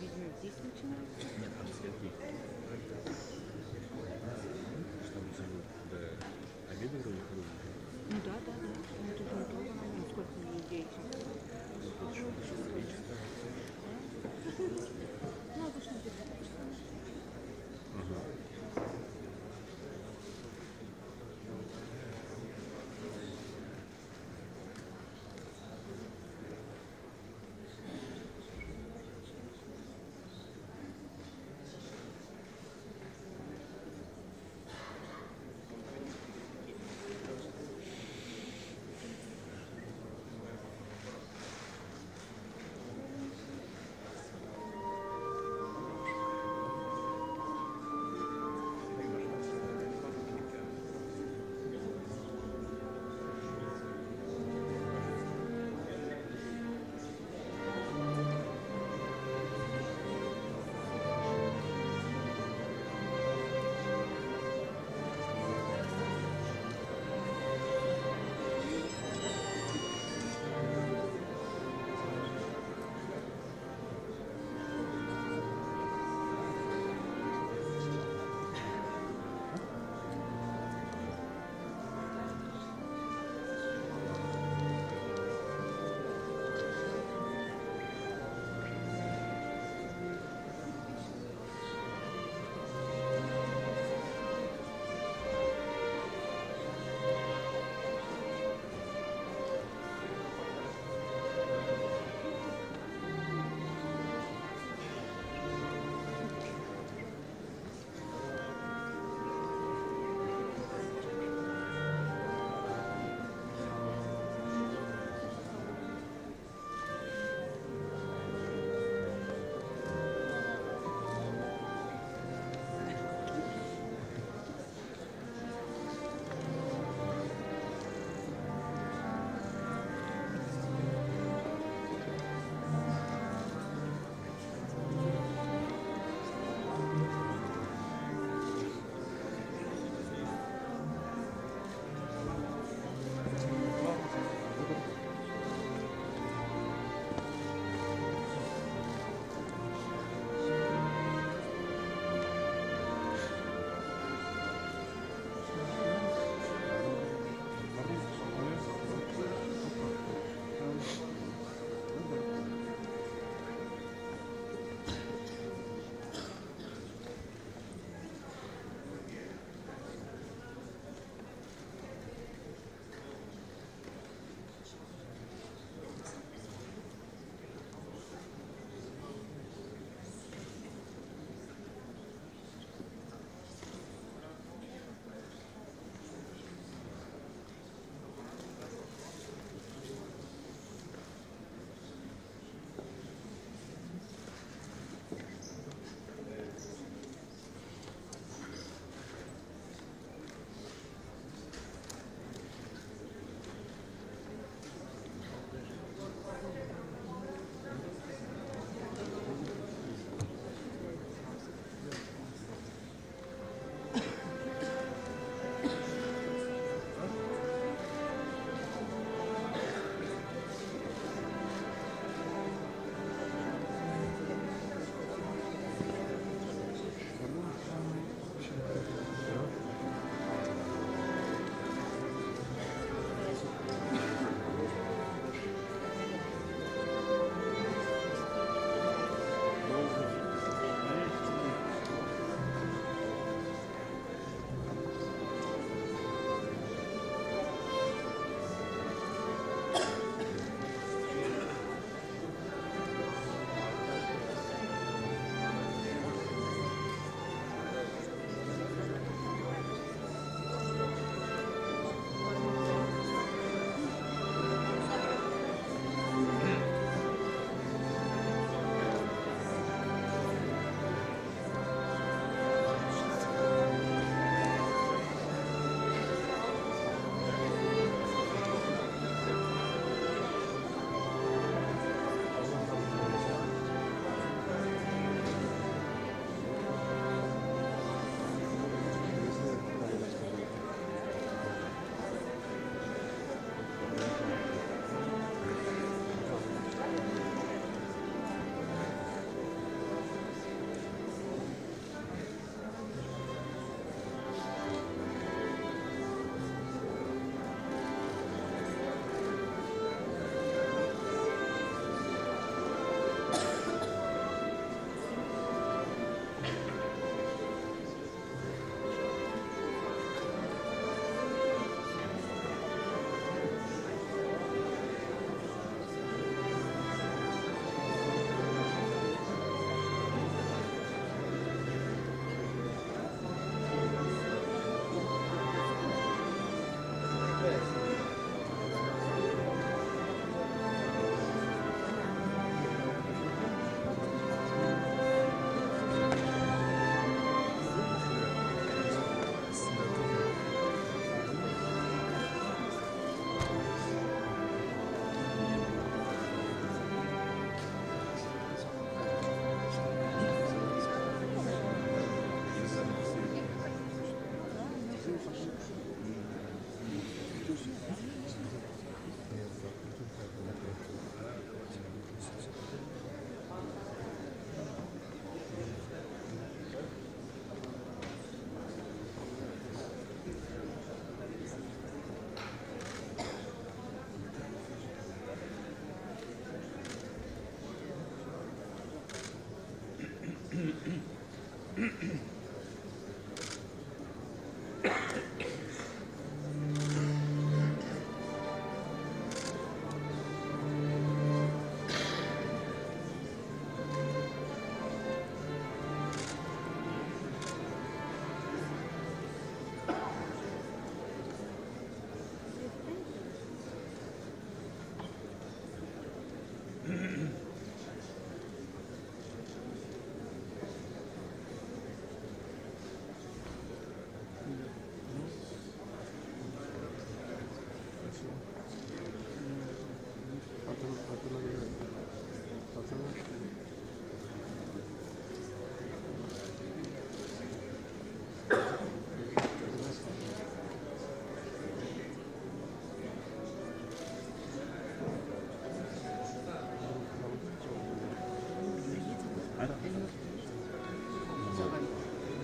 Видимо, здесь начинается. Нет, аж сверху.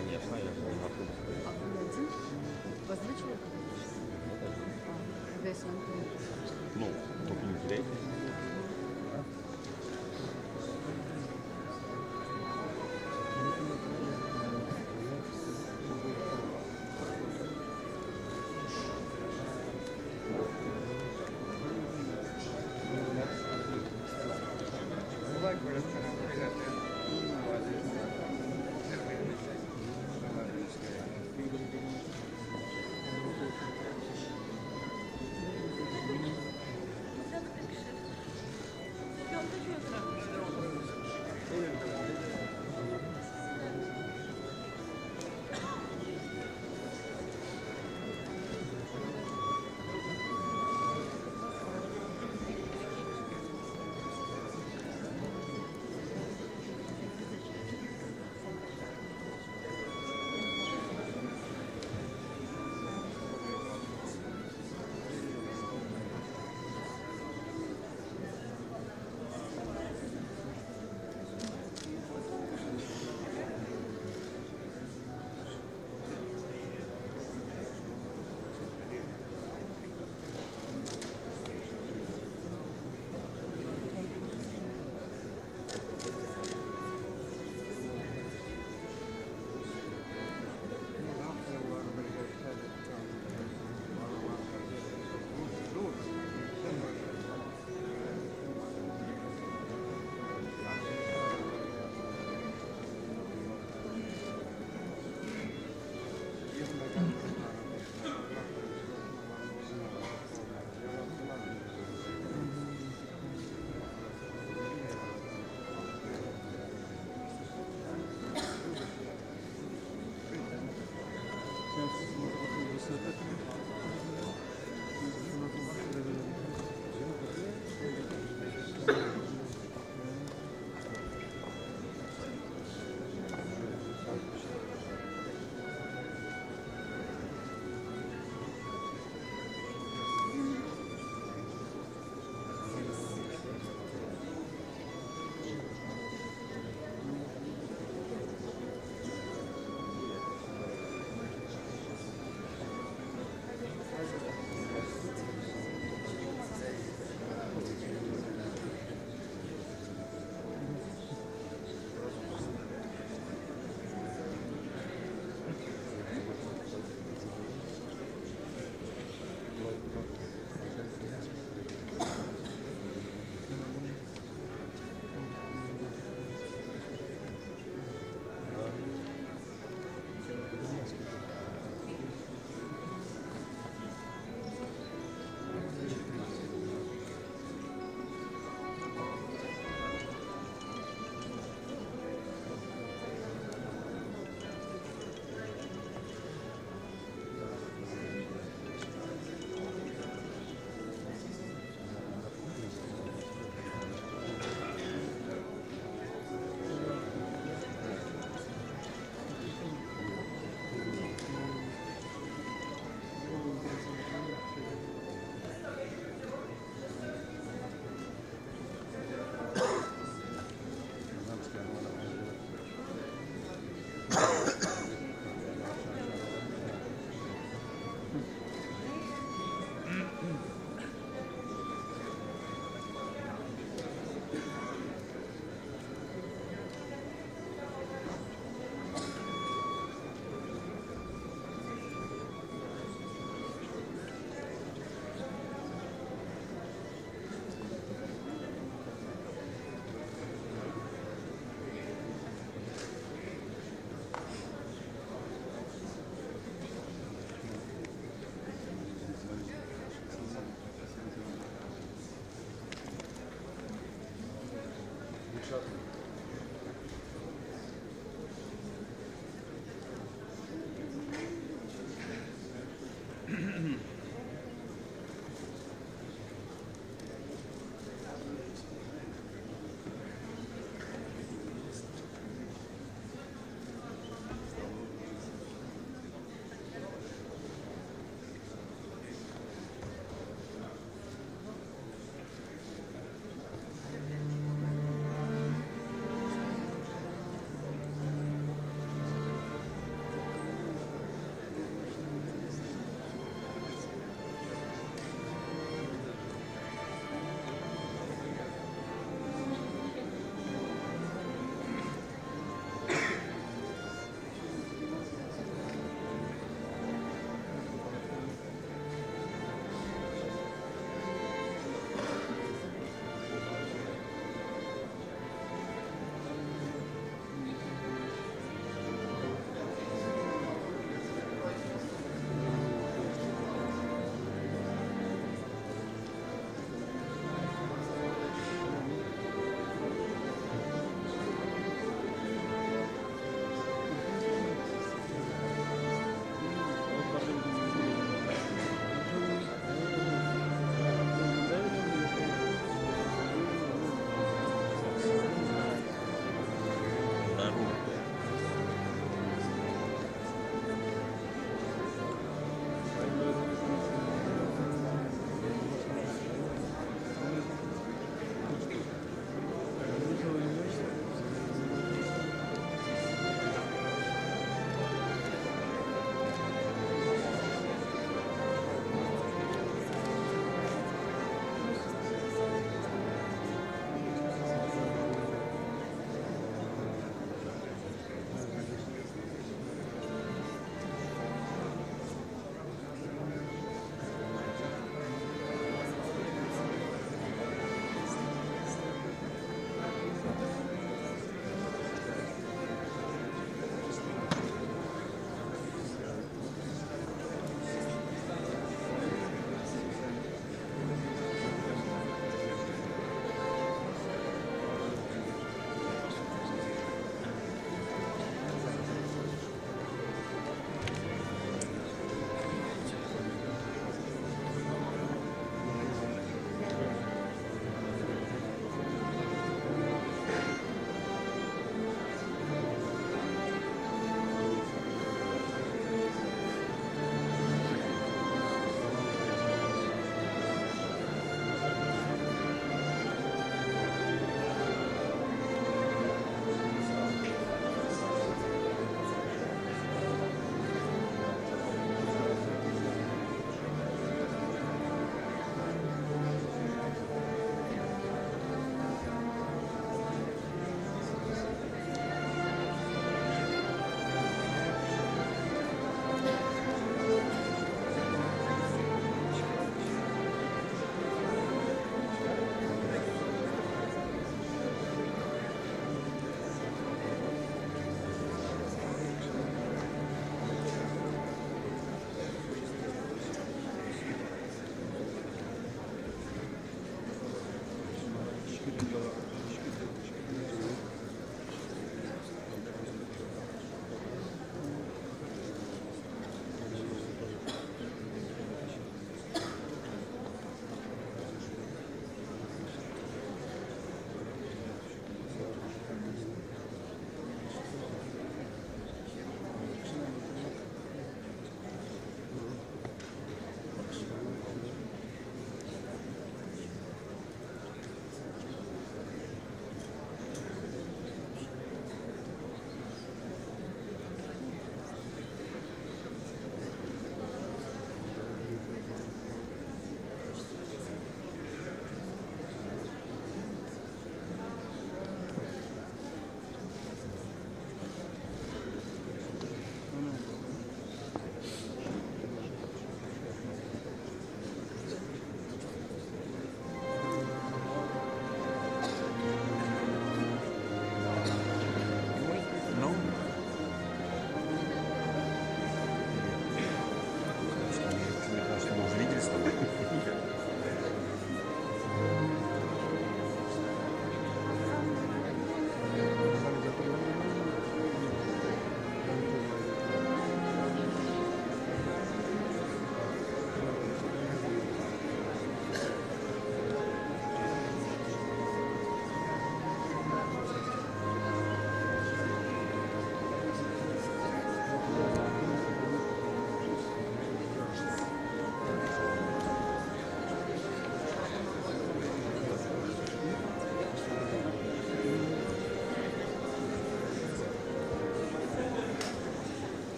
Конечно, я же не автобус. А вы один? Вас два человека? Нет, один. А, когда я с вами поеду? Ну, только не теряйтесь.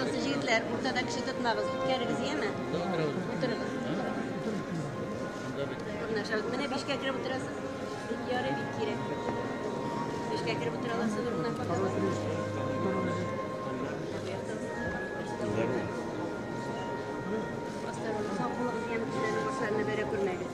Пожалуйста, егетләр, уртада кеше тотмагыз, үткәрегез, яме? Утырыгыз. Урнашабыз. Менә бишкә кереп утырасыз. Бик ярый, бик кирәк. Бишкә кереп утыра аласыз, урыннан пожалуйста. Сау кулыгыз яме, кешеләрнең башларына бәрә күрмәгез.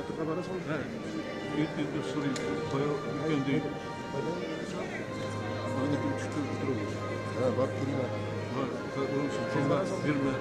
Ятырга барасың? Sorry, кая икән ди. Аны төште утырабыз. Һа, барып килим. Бар, шунда бирмә.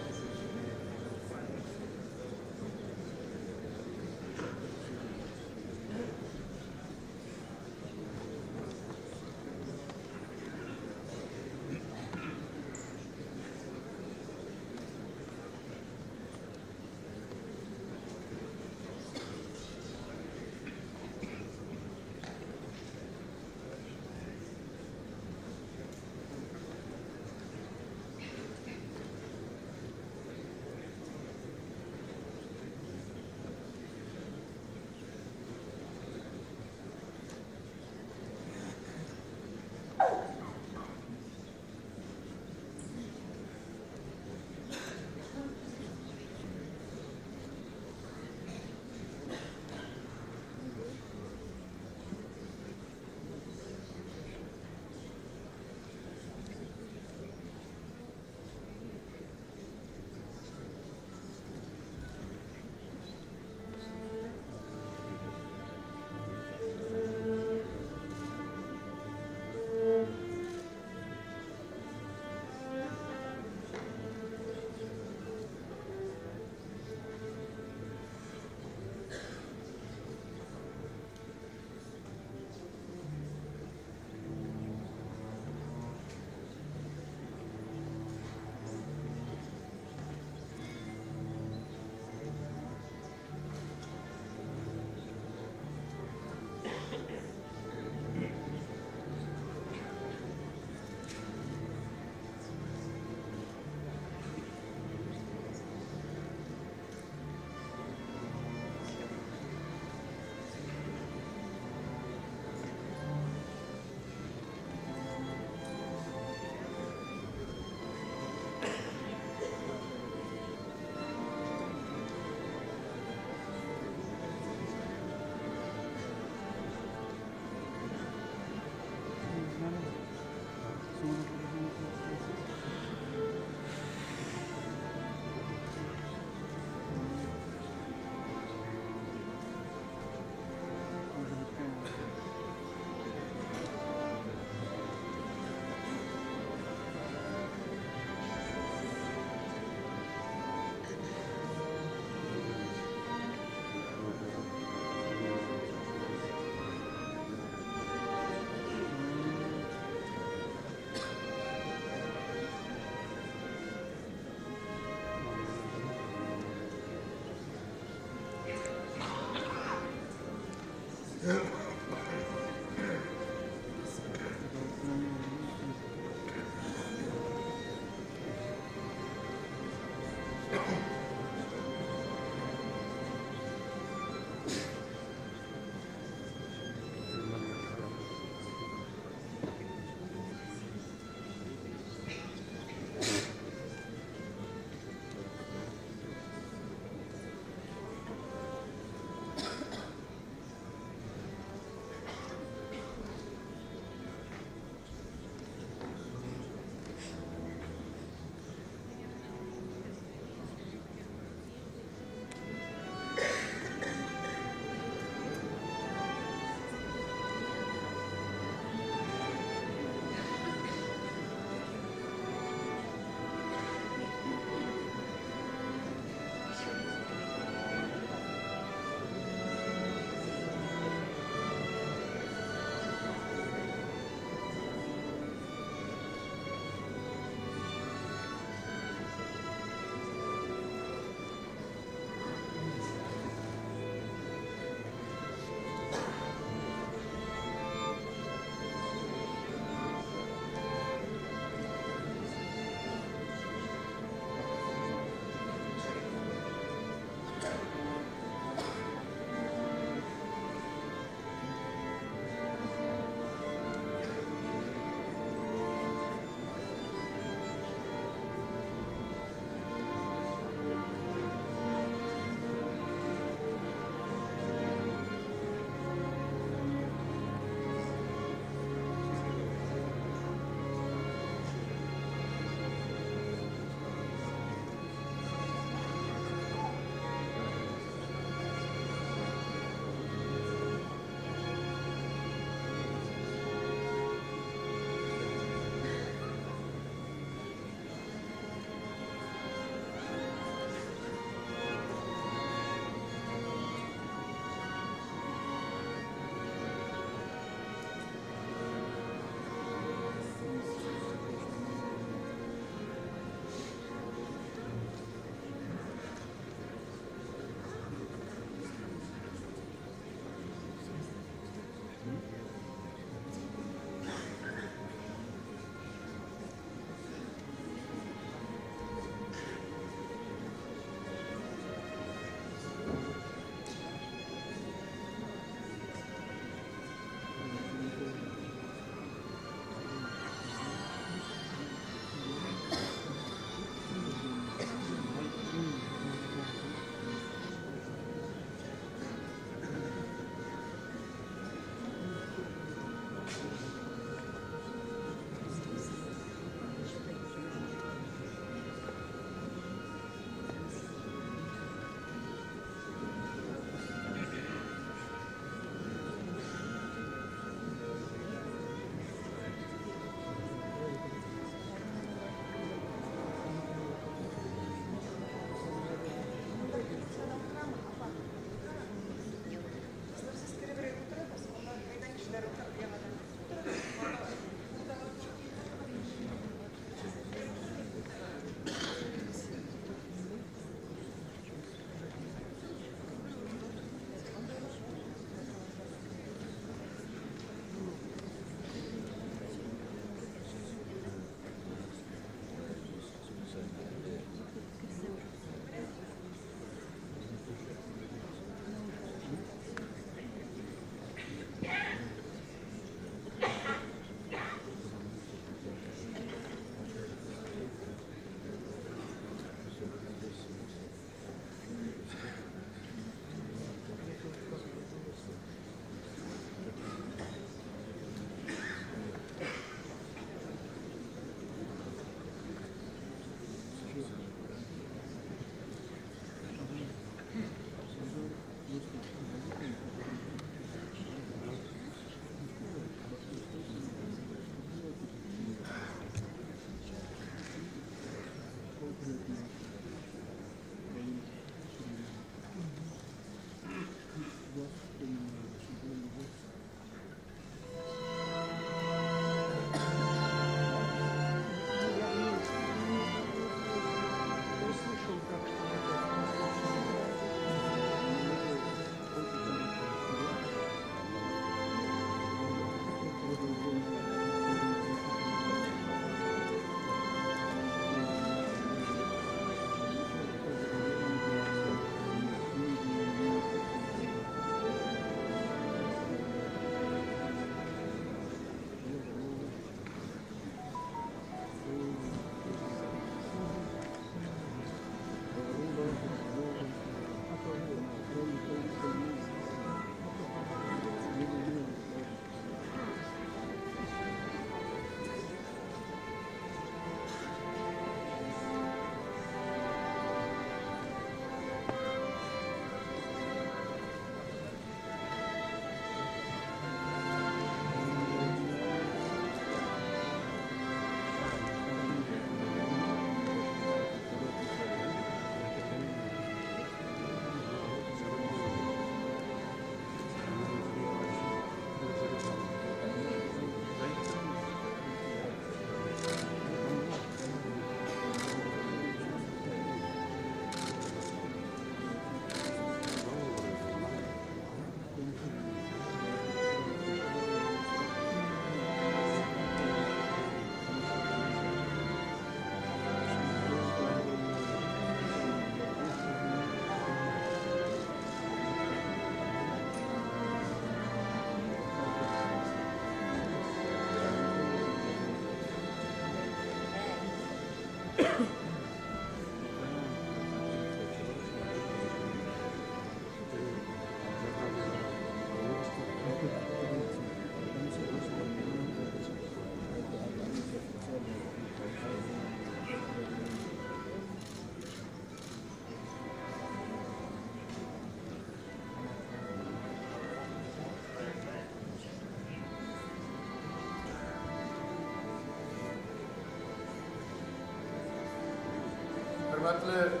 Хөрмәтле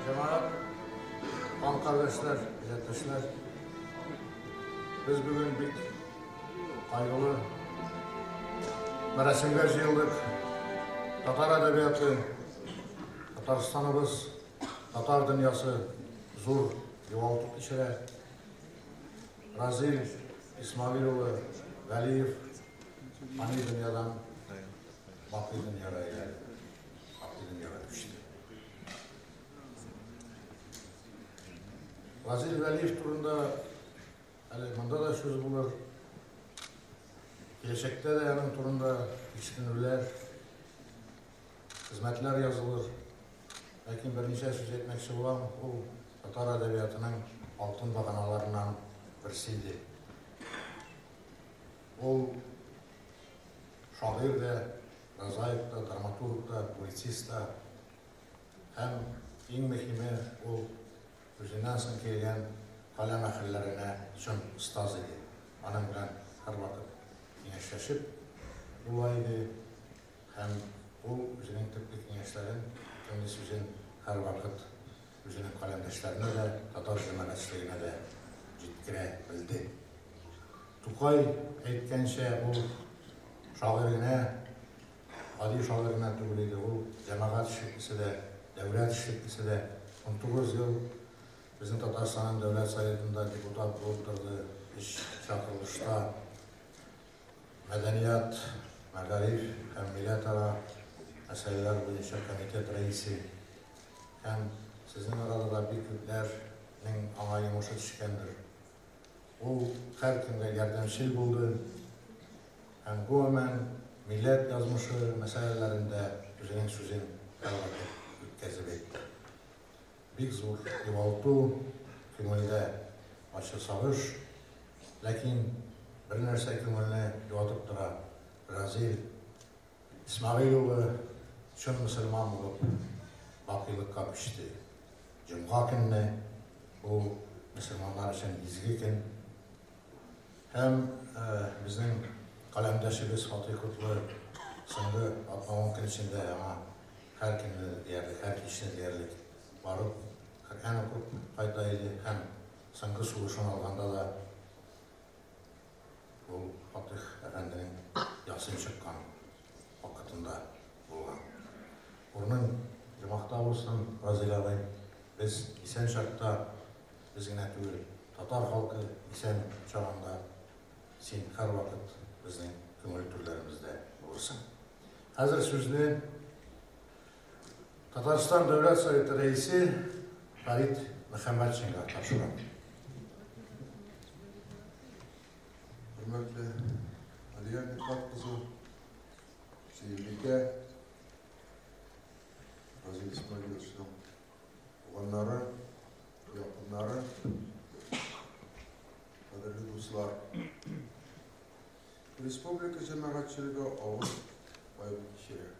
җәмәгать, кан кардәшләр, милләттәшләр, без бүген бик кайгылы мәрасимгә җыелдык. Татар әдәбияты, Татарстаныбыз, татар дөньясы зур югалту кичерә. Разил Исмагил улы Галиев фани дөньядан бакый дөньяга әйләнде, бакый дөньяга күчте. Разил Галиев турында әле монда да сүз булыр. Киләчәктә дә аның турында тикшеренүләр, хезмәтләр язылыр. Ләкин берничә сүз әйтмәкче булам, ул татар әдәбиятының алтын баганаларыннан берсе иде. Ул шагыйрь дә, прозаик та, драматург та, публицист та һәм иң мөһиме, ул үзеннән соң килгән каләм әһелләренә чын остаз иде. Аның белән һәрвакыт киңәшләшеп була иде һәм ул үзенең төпле киңәшләрен, үтемле сүзен һәрвакыт үзенең каләмдәшләренә дә, татар җәмәгатьчелегенә дә җиткерә белде. Тукай әйткәнчә, ул шагыйрь генә, гади шагыйрь генә түгел иде, ул җәмәгать эшлеклесе дә, дәүләт эшлеклесе дә. 19 ел безнең Татарстанның Дәүләт Советында депутат булып торды, өч чакырылышта мәдәният, мәгариф һәм милләтара мәсьәләләр буенча комитет рәисе. Һәм сезнең арада да бик күпләрнең аңа йомышы төшкәндер. Ул һәркемгә ярдәмчел булды һәм гомумән милләт язмышы мәсьәләләрендә үзенең сүзен һәрвакыт үткәзеп әйтте. Бик зур югалту, күңелдә ачы сагыш, ләкин бер нәрсә күңелне юатып тора: Разил Исмәгыйль улы чын мөселман булып бакыйлыкка күчте. Җомга көнне, бу мөселманнар өчен изге көн. Һәм безнең каләмдәшебез Фатыйх Котлы соңгы атна-ун көн эчендә аңа һәр көнне диярлек, һәр кичне диярлек барып, Коръән укып кайта иде һәм соңгы сулышын алганда да ул Фатыйх әфәнденең ясин чыккан вакытында булган. Урының җомахта булсын, Разил абый. Без исән чакта, без генә түгел, татар халкы исән чагында син һәрвакыт безнең күңел түрләремездә булырсың. Хәзер сүзне Татарстан Дәүләт Советы рәисе Фәрит Мөхәммәтшинга тапшырам. Хөрмәтле Алия Мидхәт кызы, Сөембикә, Разил Исмәгыйловичның туганнары, якыннары, кадерле дуслар. Республика җәмәгатьчелеге авыр кайгы кичерә.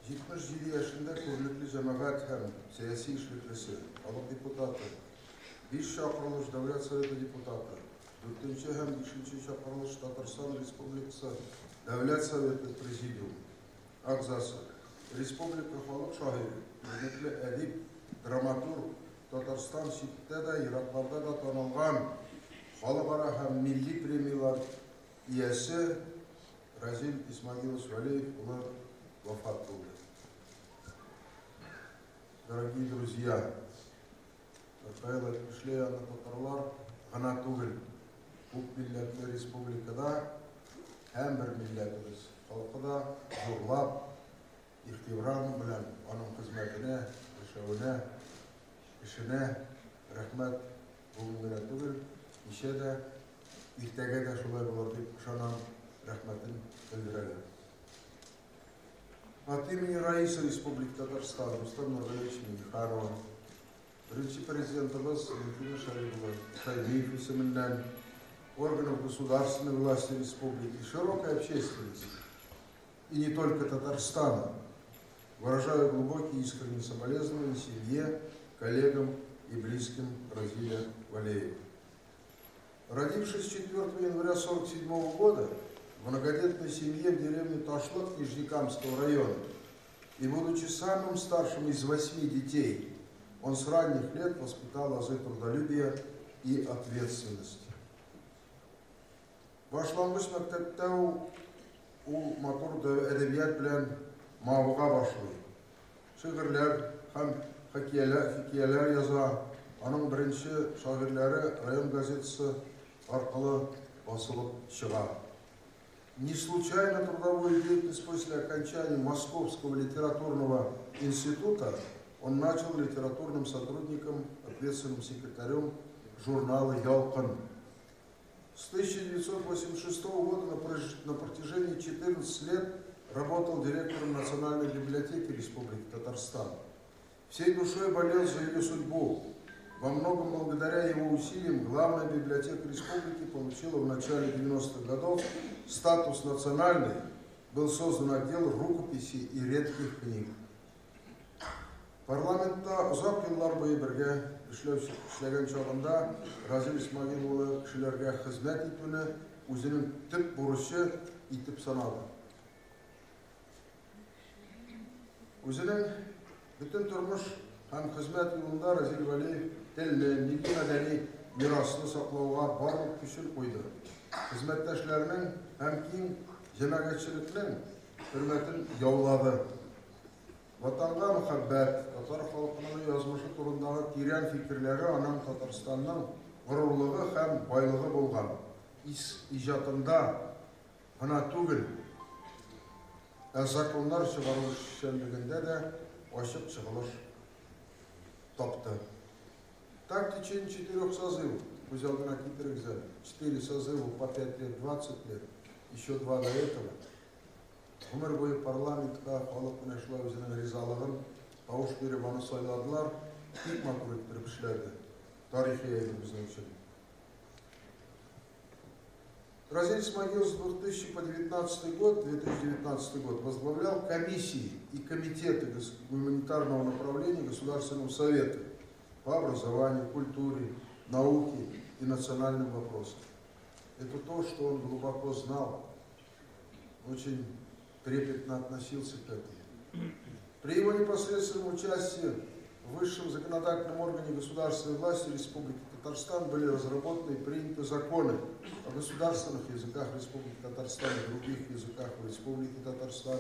77 яшендә күренекле җәмәгать һәм сәяси эшлеклесе, халык депутаты, биш чакырылыш Дәүләт Советы депутаты, дүртенче һәм бишенче чакырылыш Татарстан Республикасы Дәүләт Советы Президиумы әгъзасы, республика халык шагыйре, күренекле әдип, драматург, Татарстан читтә дә, еракларда да танылган халыкара һәм милли премияләр иясе Разил Исмагилович Вәлиев улы вафат булды. Дорогие друзья, Рафаэл әйтмешли, аны татарлар гына түгел, күп милләтле республикада һәм бер милләтебез халкы да зурлап, ихтирам белән аның хезмәтенә, яшәвенә, эшенә рәхмәт бүген генә түгел, кичә дә, иртәгә дә шулай булыр дип ышанам, рәхмәтен белдерәләр. От имени Раиса Республики Татарстан Рустам Нургалиевича Минниханова, беренче президентыбыз Минтимер Шәрип Шәймиев исеменнән, органов государственной власти республики, широкой общественности, и не только Татарстана, выражаю глубокие искренние соболезнования семье, коллегам и близким Разиля Валеева. Родившись 4 января 1947 года в многодетной семье в деревне Ташлык Нижнекамского района, И будучи самым старшим из 8 детей, он с ранних лет воспитал азы трудолюбия и ответственности. Башлангыч мәктәптә ул матур әдәбият белән мавыга башлый. Шигырьләр һәм хикәяләр яза. Аның беренче шагыйрьләре район газетасы аркылы басылып чыга. Не случайно трудовую деятельность после окончания Московского литературного института он начал литературным сотрудником, ответственным секретарем журнала «Ялкын». С 1986 года на протяжении 14 лет работал директором Национальной библиотеки Республики Татарстан. Всей душой болел за ее судьбу. Во многом благодаря его усилиям главная библиотека республики получила в начале 90-х годов статус национальной, был создан отдел рукописей и редких книг. Парламентта озак еллар буе бергә эшләгән чагында Разил Исмагил улы кешеләргә хезмәт итүне үзенең төп бурычы итеп санады. Үзенең бөтен тормыш һәм хезмәт юлында Разил Вәлиев телне, милли мәдәни мирасны саклауга барлык көчен куйды. Хезмәттәшләренең һәм киң җәмәгатьчелекнең хөрмәтен яулады. Ватанга мәхәббәт, татар халкының язмышы турындагы тирән фикерләре аның Татарстанның горурлыгы һәм байлыгы булган. Иҗатында гына түгел, ә законнар чыгару эшчәнлегендә дә ачык чыгылыш тапты. Так, в течение 4 созывов, күз алдына китерегез әле, 4 созыва по 5 лет, 20 лет, еще 2 до этого, гомер буе парламентка халык менә шулай үзенең ризалыгын тавыш биреп аны сайладылар, бик матур иттереп эшләде. Тарихи әйбер безнең өчен. Разиль Исмагилов с 2000 по 2019 год возглавлял комиссии и комитеты гуманитарного направления Государственного совета по образованию, культуре, науке и национальным вопросам. Это то, что он глубоко знал, очень трепетно относился к этому. При его непосредственном участии в высшем законодательном органе государственной власти Республики Татарстан были разработаны и приняты законы о государственных языках Республики Татарстан и других языках в Республике Татарстан,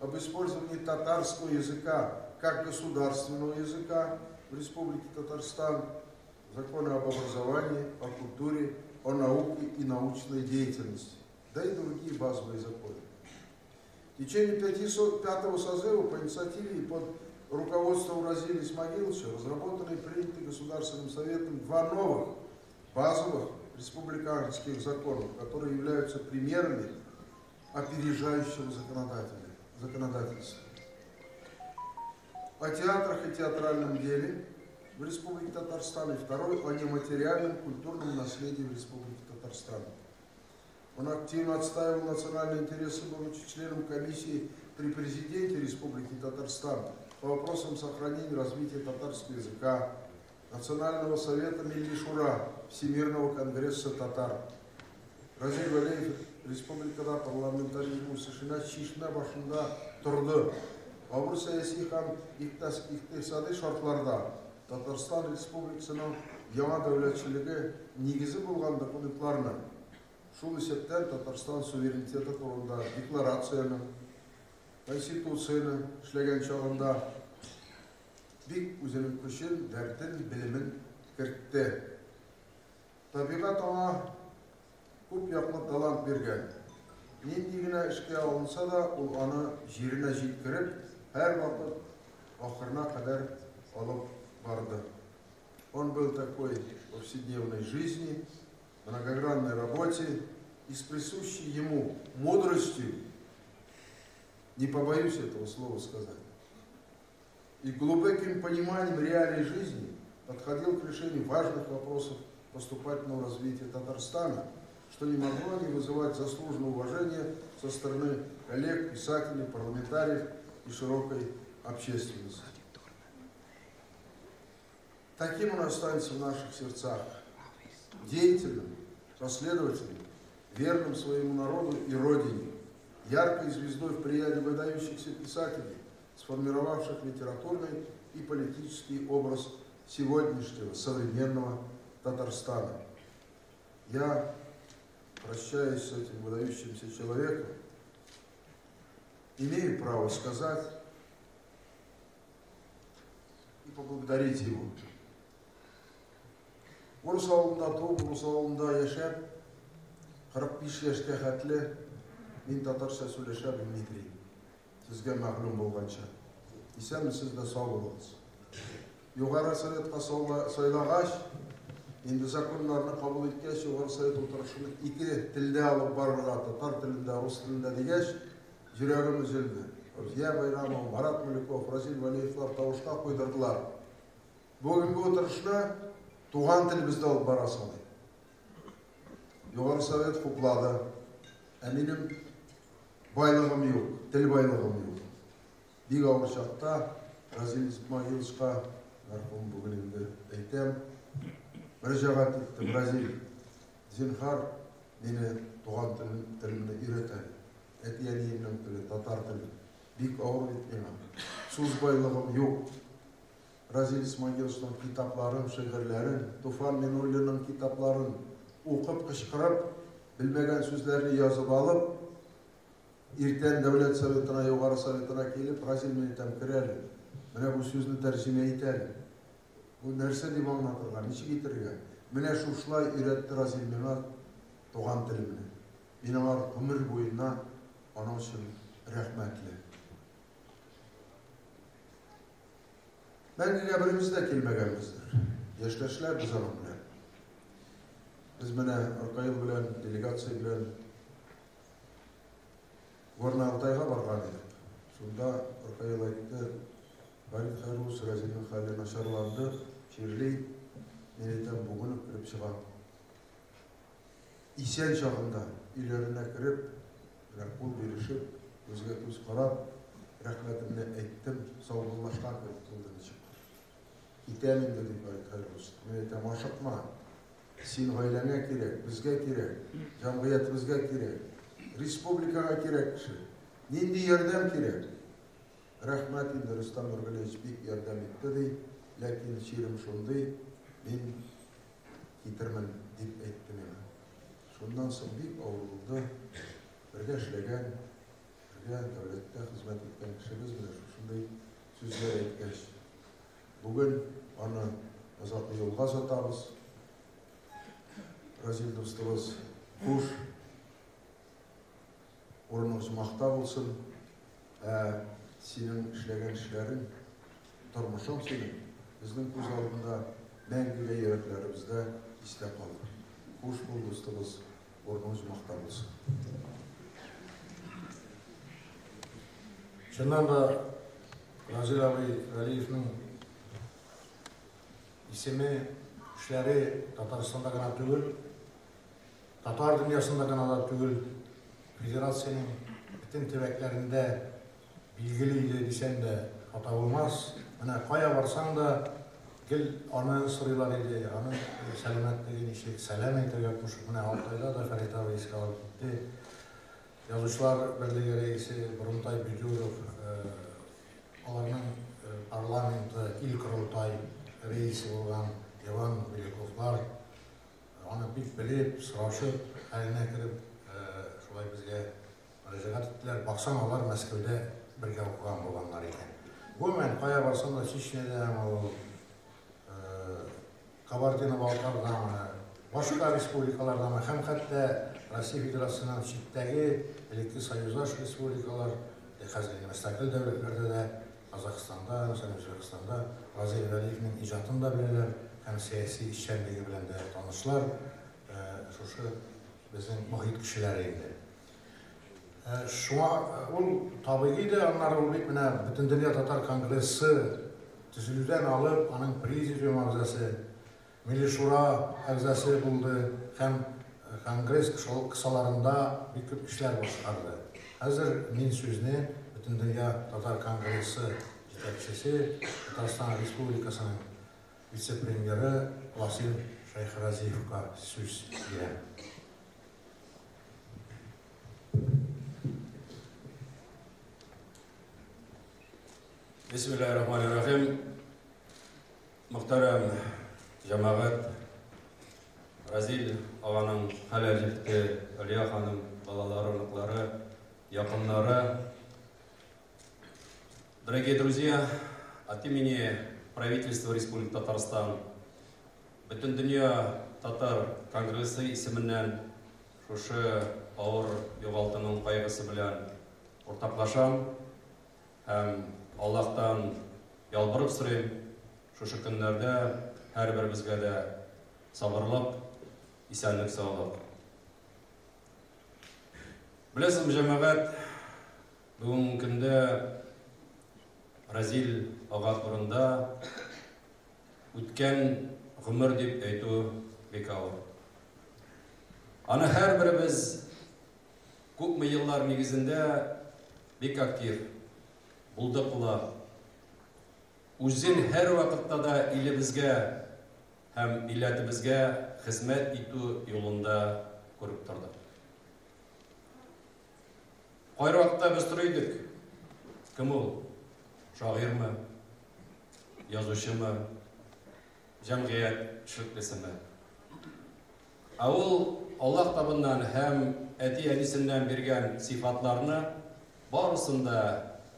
об использовании татарского языка как государственного языка в Республике Татарстан, законы об образовании, о культуре, о науке и научной деятельности, да и другие базовые законы. В течение пятого созыва по инициативе и под руководством Разиля Исмагиловича разработаны и приняты Государственным советом 2 новых базовых республиканских законов, которые являются примерами опережающего законодательства. О театрах и театральном деле в Республике Татарстан и второй о нематериальном культурном наследии в Республике Татарстан. Он активно отстаивал национальные интересы, будучи членом комиссии при президенте Республики Татарстан по вопросам сохранения и развития татарского языка, Национального совета Милли Шура, Всемирного конгресса татар. Разил Вәлиев республикада парламентаризм үсешенә чишмә башында торды. Авыр сәяси һәм икътисади шартларда Татарстан Республикасының яңа дәүләтчелеге нигезе булган документларны, шул исәптән Татарстан суверенитеты турында декларацияне, конституцияне эшләгән чагында бик үзенең көчен, дәртен, белемен кертте. Табигать аңа күп яклы талант биргән. Нинди генә эшкә алынса да, ул аны җиренә җиткереп, һәрвакыт ахырына кадәр алып барды. Он был такой в повседневной жизни, многогранной работе и с присущей ему мудростью, не побоюсь этого слова сказать, и глубоким пониманием реалий жизни подходил к решению важных вопросов поступательного развития Татарстана, что не могло не вызывать заслуженного уважения со стороны коллег, писателей, парламентариев и широкой общественности. Таким он останется в наших сердцах, деятельным, последовательным, верным своему народу и родине, яркой звездой в плеяде выдающихся писателей, сформировавших литературный и политический образ сегодняшнего современного Татарстана. Я прощаюсь с этим выдающимся человеком, имею право сказать и поблагодарить его. Урыс авылында туып, урыс авылында яшәп, 45 яшькә хәтле мин татарча сөйләшә белми идем. Сезгә мәгълүм булганча. Исәнмесез дә сау булыгыз. Югары Советка сайлагач, инде законнарны кабул иткәч, Югары Совет утырышын ике телдә алып барырга, татар телендә, рус телендә дигәч, йөрәгем өзелде. Рузия Байрамова, Марат Мулюков, Разил Валиевлар тавышка куйдырдылар. Бүгенге утырышны туган телебездә алып барасың ди. Югары Совет хуплады. Ә минем байлыгым юк, тел байлыгым юк. Бик авыр чакта Разил Исмагиловичка, мәрхүм бүген инде әйтәм, мөрәҗәгать иттем. Разил, зинһар, мине туган телемне өйрәт әле. Әти-әниемнең теле, татар теле. Бик авыр бит миңа. Сүз байлыгым юк. Разил Исмагиловичның китапларын, шигырьләрен, Туфан Минуллинның китапларын укып, кычкырып, белмәгән сүзләрне язып алып, иртән Дәүләт Советына, Югары Советына килеп, Разил, мин әйтәм, кер әле. Менә бу сүзне тәрҗемә ит әле. Бу нәрсә дип аңлатырга, ничек итәргә? Менә шушылай өйрәтте Разил миңа туган телемне. Мин аңар гомер буена аның өчен рәхмәтле. Мәңгегә беребез дә килмәгәнбездер. Яшьтәшләр без аның белән. Без менә Ркаил белән, делегация белән Горный Алтайга барган идек. Шунда Ркаил әйтте, Фәрит Хәйруллович, Разилнең хәле начарланды, чирли. Мин әйтәм, бүген үк кереп чыгам. Исән чагында өйләренә кереп, менә кул бирешеп, күзгә күз карап, рәхмәтемне әйттем, саубуллашкан кебек булды ничектер. Китәм инде, ди Фәрит Хәйруллович. Мин әйтәм, ашыкма. Син гаиләңә кирәк, безгә кирәк, җәмгыятебезгә кирәк, республикага кирәк кеше. Нинди ярдәм кирәк? Рәхмәт инде, Рөстәм Нургалиевич бик ярдәм итте, ди, ләкин чирем шундый, мин китермен, дип әйтте миңа. Шуннан соң бик авыр булды. Бергә эшләгән, бергә дәүләттә хезмәт иткән кешебез менә шушындый сүзләр әйткәч. Бүген аны озаклы юлга озатабыз. Разил дустыбыз, хуш. Урының оҗмахта булсын. Ә синең эшләгән эшләрең, тормышың синең безнең күз алдында мәңгегә йөрәкләребездә истә калыр. Хуш бул, дустыбыз, урының оҗмахта булсын. Чыннан да, Разил абый Галиевның исеме, эшләре Татарстанда гына түгел, татар дөньясында гына да түгел, федерациянең бөтен төбәкләрендә билгеле иде дисәң дә хата булмас. Менә кая барсаң да гел аны сорыйлар иде, аның сәламәтлеге ничек, сәлам әйтергә кушып, менә Алтайда да Фәрит абый искә алып китте. Язучылар берлеге рәисе Борынтай Бедюров, аларның парламенты, ил корылтай рәисе булган Иван Беляковлар аны бик белеп, сорашып, хәленә кереп, шулай безгә мөрәҗәгать иттеләр. Баксаң, алар Мәскәүдә бергә укыган булганнар икән. Гомумән, кая барсаң да, Чечнядәме ул, Кабардино-Балкардамы, башка республикалардамы һәм хәтта Россия Федерациясеннән читтәге элекке союздаш республикалар, хәзер инде мөстәкыйль дәүләтләрдә дә, Казахстанда, мәсәлән, Үзбәкстанда Разил Вәлиевнең иҗатын да беләләр һәм сәяси эшчәнлеге белән дә танышлар. Шушы безнең мохит кешеләре инде. Шуңа ул табигый дә, аннары ул бит менә Бөтендөнья татар конгрессы төзелүдән алып, аның президиум әгъзасы, Милли Шура әгъзасы булды һәм конгресс кысаларында бик күп эшләр башкарды. Хәзер мин сүзне Бөтендөнья татар конгрессы җитәкчесе, Татарстан Республикасының вице-премьеры Васил Шәйхразиевка сүз бирәм. Бисмиллаһир-рахманир-рахим. Мөхтәрәм җәмәгать, Разил аганың хәләл җефете Алия ханым, балалары, оныклары, якыннары. Дорогие друзья, от имени правительства Республики Татарстан, Бөтендөнья татар конгрессы исеменнән шушы авыр югалтуның кайгысы белән уртаклашам һәм Аллаһтан ялбарып сорыйм, шушы көннәрдә һәрберебезгә дә сабырлык, исәнлек-саулык. Беләсезме, җәмәгать, бүгенге көндә Разил ага турында үткән гомер дип әйтү бик авыр. Аны һәрберебез күпме еллар нигезендә бик актив, булдыклы, үзен һәрвакытта да илебезгә һәм милләтебезгә хезмәт итү юлында күреп тордык. Кайвакытта без тора идек. Кем ул? Шагыйрьме? Язучымы? Җәмгыять эшлеклесеме? Ә ул Аллаһ табыннан һәм әти-әнисеннән биргән сыйфатларны барысын да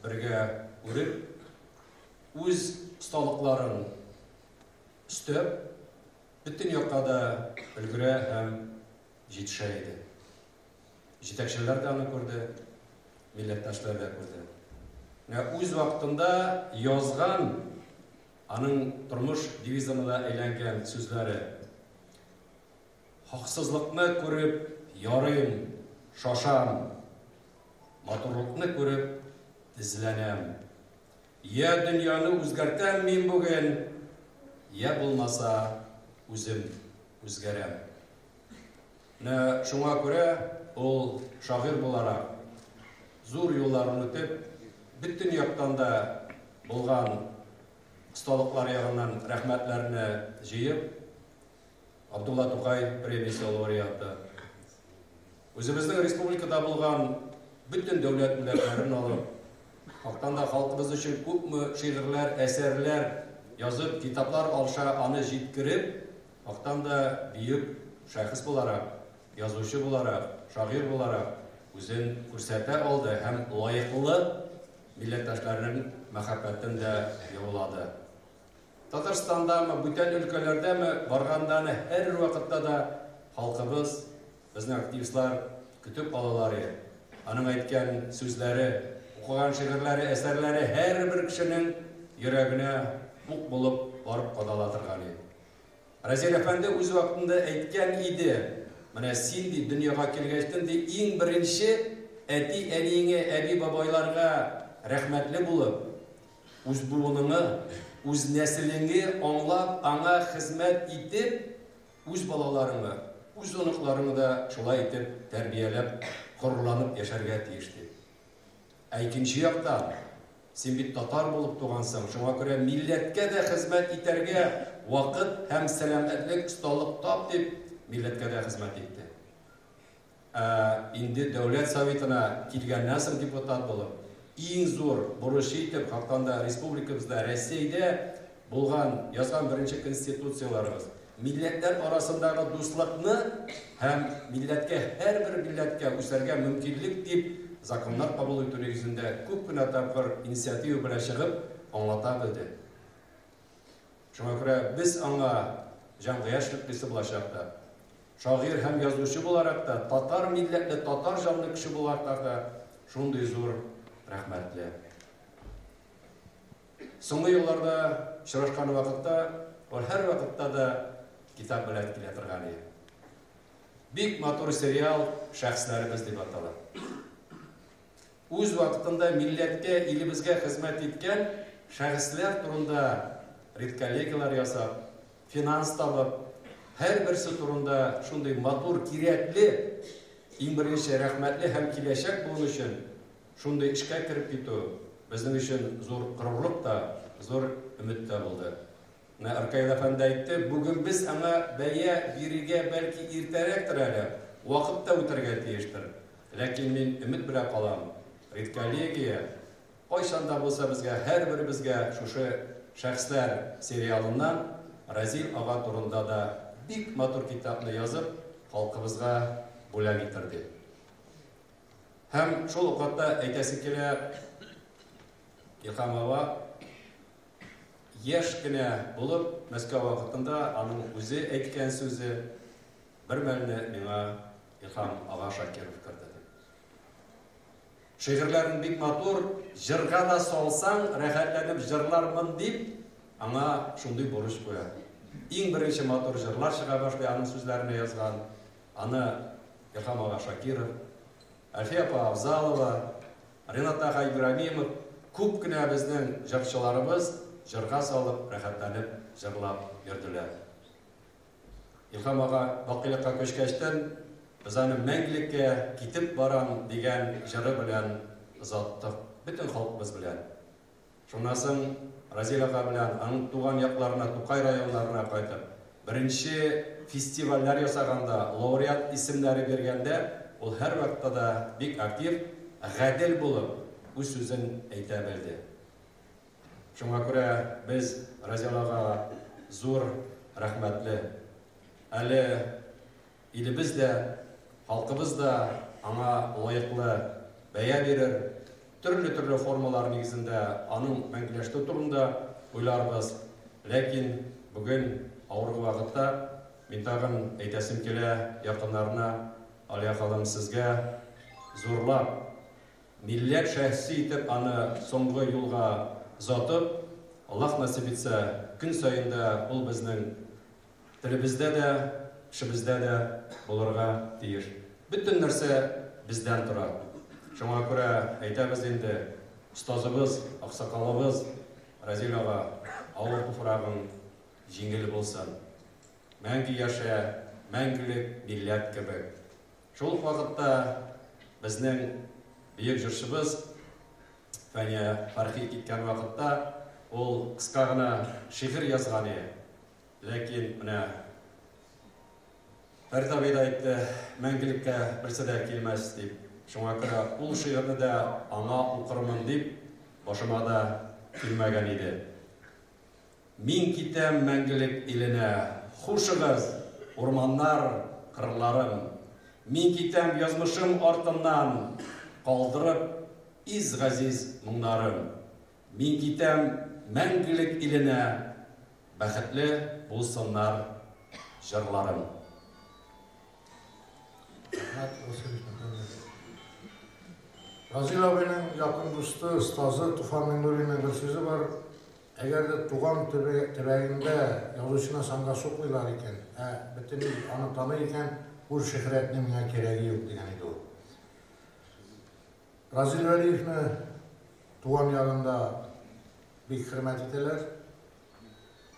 бергә үреп, үз осталыкларын өстәп, бөтен якка да өлгерә һәм җитешә иде. Җитәкчеләр дә аны күрде, милләттәшләр дә күрде. Менә үз вакытында язган аның тормыш девизына да әйләнгән сүзләре. Хаксызлыкны күреп ярыйм, шашам, матурлыкны күреп эзләнәм. Я дөньяны үзгәртәм мин бүген, я булмаса үзем үзгәрәм. Менә шуңа күрә ул шагыйрь буларак зур юлларын үтеп, бөтен яктан да булган осталыклар ягыннан рәхмәтләрне җыеп, Абдулла Тукай премиясе лауреаты. Үзебезнең республикада булган бөтен дәүләт бүләкләрен алып, хактан да халкыбыз өчен күпме шигырьләр, әсәрләр язып, китаплар алша аны җиткереп, хактан да бөек шәхес буларак, язучы буларак, шагыйрь буларак үзен күрсәтә алды һәм лаеклы милләттәшләренең мәхәббәтен дә яулады. Татарстандамы, бүтән өлкәләрдәме барганда аны һәрвакытта да халкыбыз, безнең активистлар көтеп алалар иде. Аның әйткән сүзләре, укыган шигырьләре, әсәрләре һәрбер кешенең йөрәгенә ук булып барып кадала торган иде. Разил әфәнде үз вакытында әйткән иде, менә син ди дөньяга килгәчтен ди иң беренче әти-әниеңә, әби-бабайларга рәхмәтле булып, үз буыныңы, үз нәселеңе аңлап, аңа хезмәт итеп, үз балаларыңы, үз оныкларыңы да шулай итеп тәрбияләп, горурланып яшәргә тиеш дип. Ә икенче яктан, син бит татар булып тугансың, шуңа күрә милләткә дә хезмәт итәргә вакыт һәм сәламәтлек, осталык тап дип, милләткә дә хезмәт итте. Ә инде Дәүләт Советына килгәннән соң депутат булып, иң зур бурычы итеп, хактан да республикабызда, Рәсәйдә булган, язган беренче конституцияләребез, милләтләр арасындагы дуслыкны һәм милләткә, һәрбер милләткә үсәргә мөмкинлек дип законнар кабул итү нигезендә күп кенә тапкыр инициатива белән чыгып аңлата белде. Шуңа күрә без аңа җәмгыять эшлеклесе булачак та, шагыйрь һәм язучы буларак та, татар милләтле, татар җанлы кеше буларак та шундый зур рәхмәтле. Соңгы елларда очрашкан вакытта ул һәрвакытта да китап белән килә торган иде. Бик матур сериал Шәхесләребез дип атала. Үз вакытында милләткә, илебезгә хезмәт иткән шәхесләр турында редколлегияләр ясап, финанс табып, һәрберсе турында шундый матур, кирәкле, иң беренче рәхмәтле һәм киләчәк буын өчен шундый эшкә кереп китү безнең өчен зур горурлык та, зур өмет тә булды. Менә Ркаил әфәнде әйтте, бүген без аңа бәя бирергә бәлки иртәрәктер әле, вакыт та үтәргә тиештер. Ләкин мин өмет белән калам, редколлегия Кайчан да булса безгә, һәрберебезгә шушы шәхесләр сериалыннан Разил ага турында да бик матур китапны язып, халкыбызга бүләк итер дип. Һәм шул ук вакытта әйтәсе килә, Илһам ага яшь кенә булып, Мәскәү вакытында аның үзе әйткән сүзе, бер мәлне миңа Илһам ага Шакиров керде дип. Шигырьләрен бик матур, җырга да салсаң, рәхәтләнеп җырлармын дип, аңа шундый бурыч куя. Иң беренче матур җырлар чыга башлый аның сүзләренә язган. Аны Илһам ага Шакиров, Әлфия апа Авзалова, Ренат ага Ибраһимов, күп кенә безнең җырчыларыбыз җырга салып, рәхәтләнеп җырлап йөрделәр. Илһам ага бакыйлыкка күчкәчтен, без аны мәңгелеккә китеп барам дигән җыры белән озаттык, бөтен халкыбыз белән. Шуннан соң Разил ага белән аның туган якларына, Тукай районнарына кайтып, беренче фестивальләр ясаганда, лауреат исемнәре биргәндә, ул һәрвакытта да бик актив, гадел булып, үз сүзен әйтә белде. Шуңа күрә без Разил ага зур рәхмәтле. Әле илебез дә, халкыбыз да аңа лаеклы бәя бирер, төрле-төрле формалар нигезендә аның мәңгеләштерү турында уйларбыз. Ләкин бүген авыр вакытта мин тагын әйтәсем килә якыннарына, Алия ханым, сезгә зурлап, милләт шәхесе итеп аны соңгы юлга озатып, Аллаһ насыйп итсә, көн саен да ул безнең телебездә дә, эшебездә дә булырга тиеш. Бөтен нәрсә бездән тора. Шуңа күрә әйтәбез инде, остазыбыз, аксакалыбыз Разил ага, авыр туфрагың җиңел булсын. Мәңге яшә, мәңгелек милләт кебек. Шул ук вакытта безнең бөек җырчыбыз Фәния Фәрхи киткән вакытта ул кыска гына шигырь язган иде. Ләкин менә Фәрит абый да әйтте, мәңгелеккә берсе дә килмәс дип. Шуңа күрә ул шигырьне дә аңа укырмын дип башыма да килмәгән иде. Мин китәм мәңгелек иленә, хушыгыз, урманнар, кырларым. Мин китәм язмышым артыннан, калдырып из газиз моңнарым. Мин китәм мәңгелек иленә, бәхетле булсыннар җырларым. Рәхмәт, Василий Мөхәммәдович. Разил абыйның якын дусты, остазы Туфан Миңнуллинның бер сүзе бар. Әгәр дә туган төбәгендә язучыны санга сукмыйлар икән, ә бөтен ил аны таный икән, ул шөһрәтнең миңа кирәге юк дигән иде ул. Разил Вәлиевне туган ягында бик хөрмәт итәләр.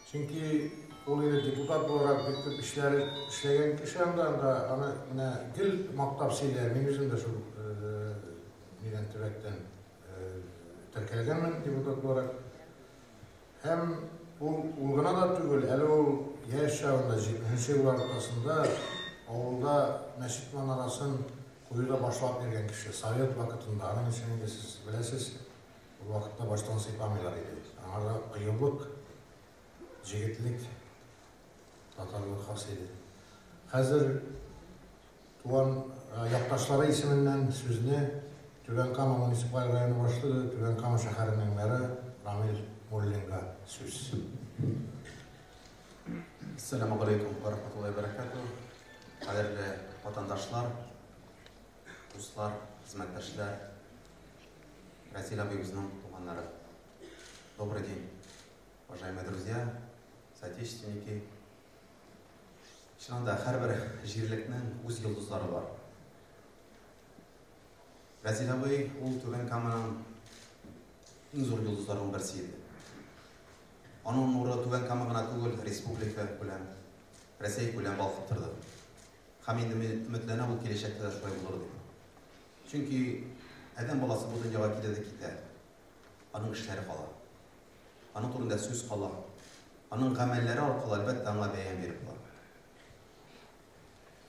Чөнки ул инде депутат буларак бик күп эшләр эшләгән кеше анда, анда аны менә гел мактап сөйләр. Мин үзем дә шул нидән төбәктән теркәлгәнмен депутат буларак. Һәм ул ул гына да түгел, әле ул яшь чагында, 70 еллар уртасында авылда мәчет манарасын куюда башлап йөргән кеше, совет вакытында. Аның өчен инде сез беләсез, ул вакытта баштан сыйпамыйлар иде. Аңарда кыюлык, җегетлек, татарлык хас иде. Хәзер туган якташлары исеменнән сүзне Түбән Кама муниципаль районы башлыгы, Түбән Кама шәһәренең мэры Рамил Муллинга сүз. Ассаламу алейкум ва рахматуллахи ва баракатуh. Кадерле ватандашлар, дуслар, хезмәттәшләр, Разил абыебызның туганнары. Добрый день, уважаемые друзья, соотечественники. Чыннан да һәрбер җирлекнең үз йолдызлары бар. Разил абый ул Түбән Каманың иң зур йолдызларының берсе иде. Аның нуры Түбән Кама гына түгел, республика күләм, Рәсәй күләм балкып торды. Һәм инде мин өметләнәм, ул киләчәктә дә шулай булыр дип. Чөнки адәм баласы бу дөньяга килә дә китә. Аның эшләре кала. Аның турында сүз кала. Аның гамәлләре аркылы әлбәттә аңа бәян биреп була.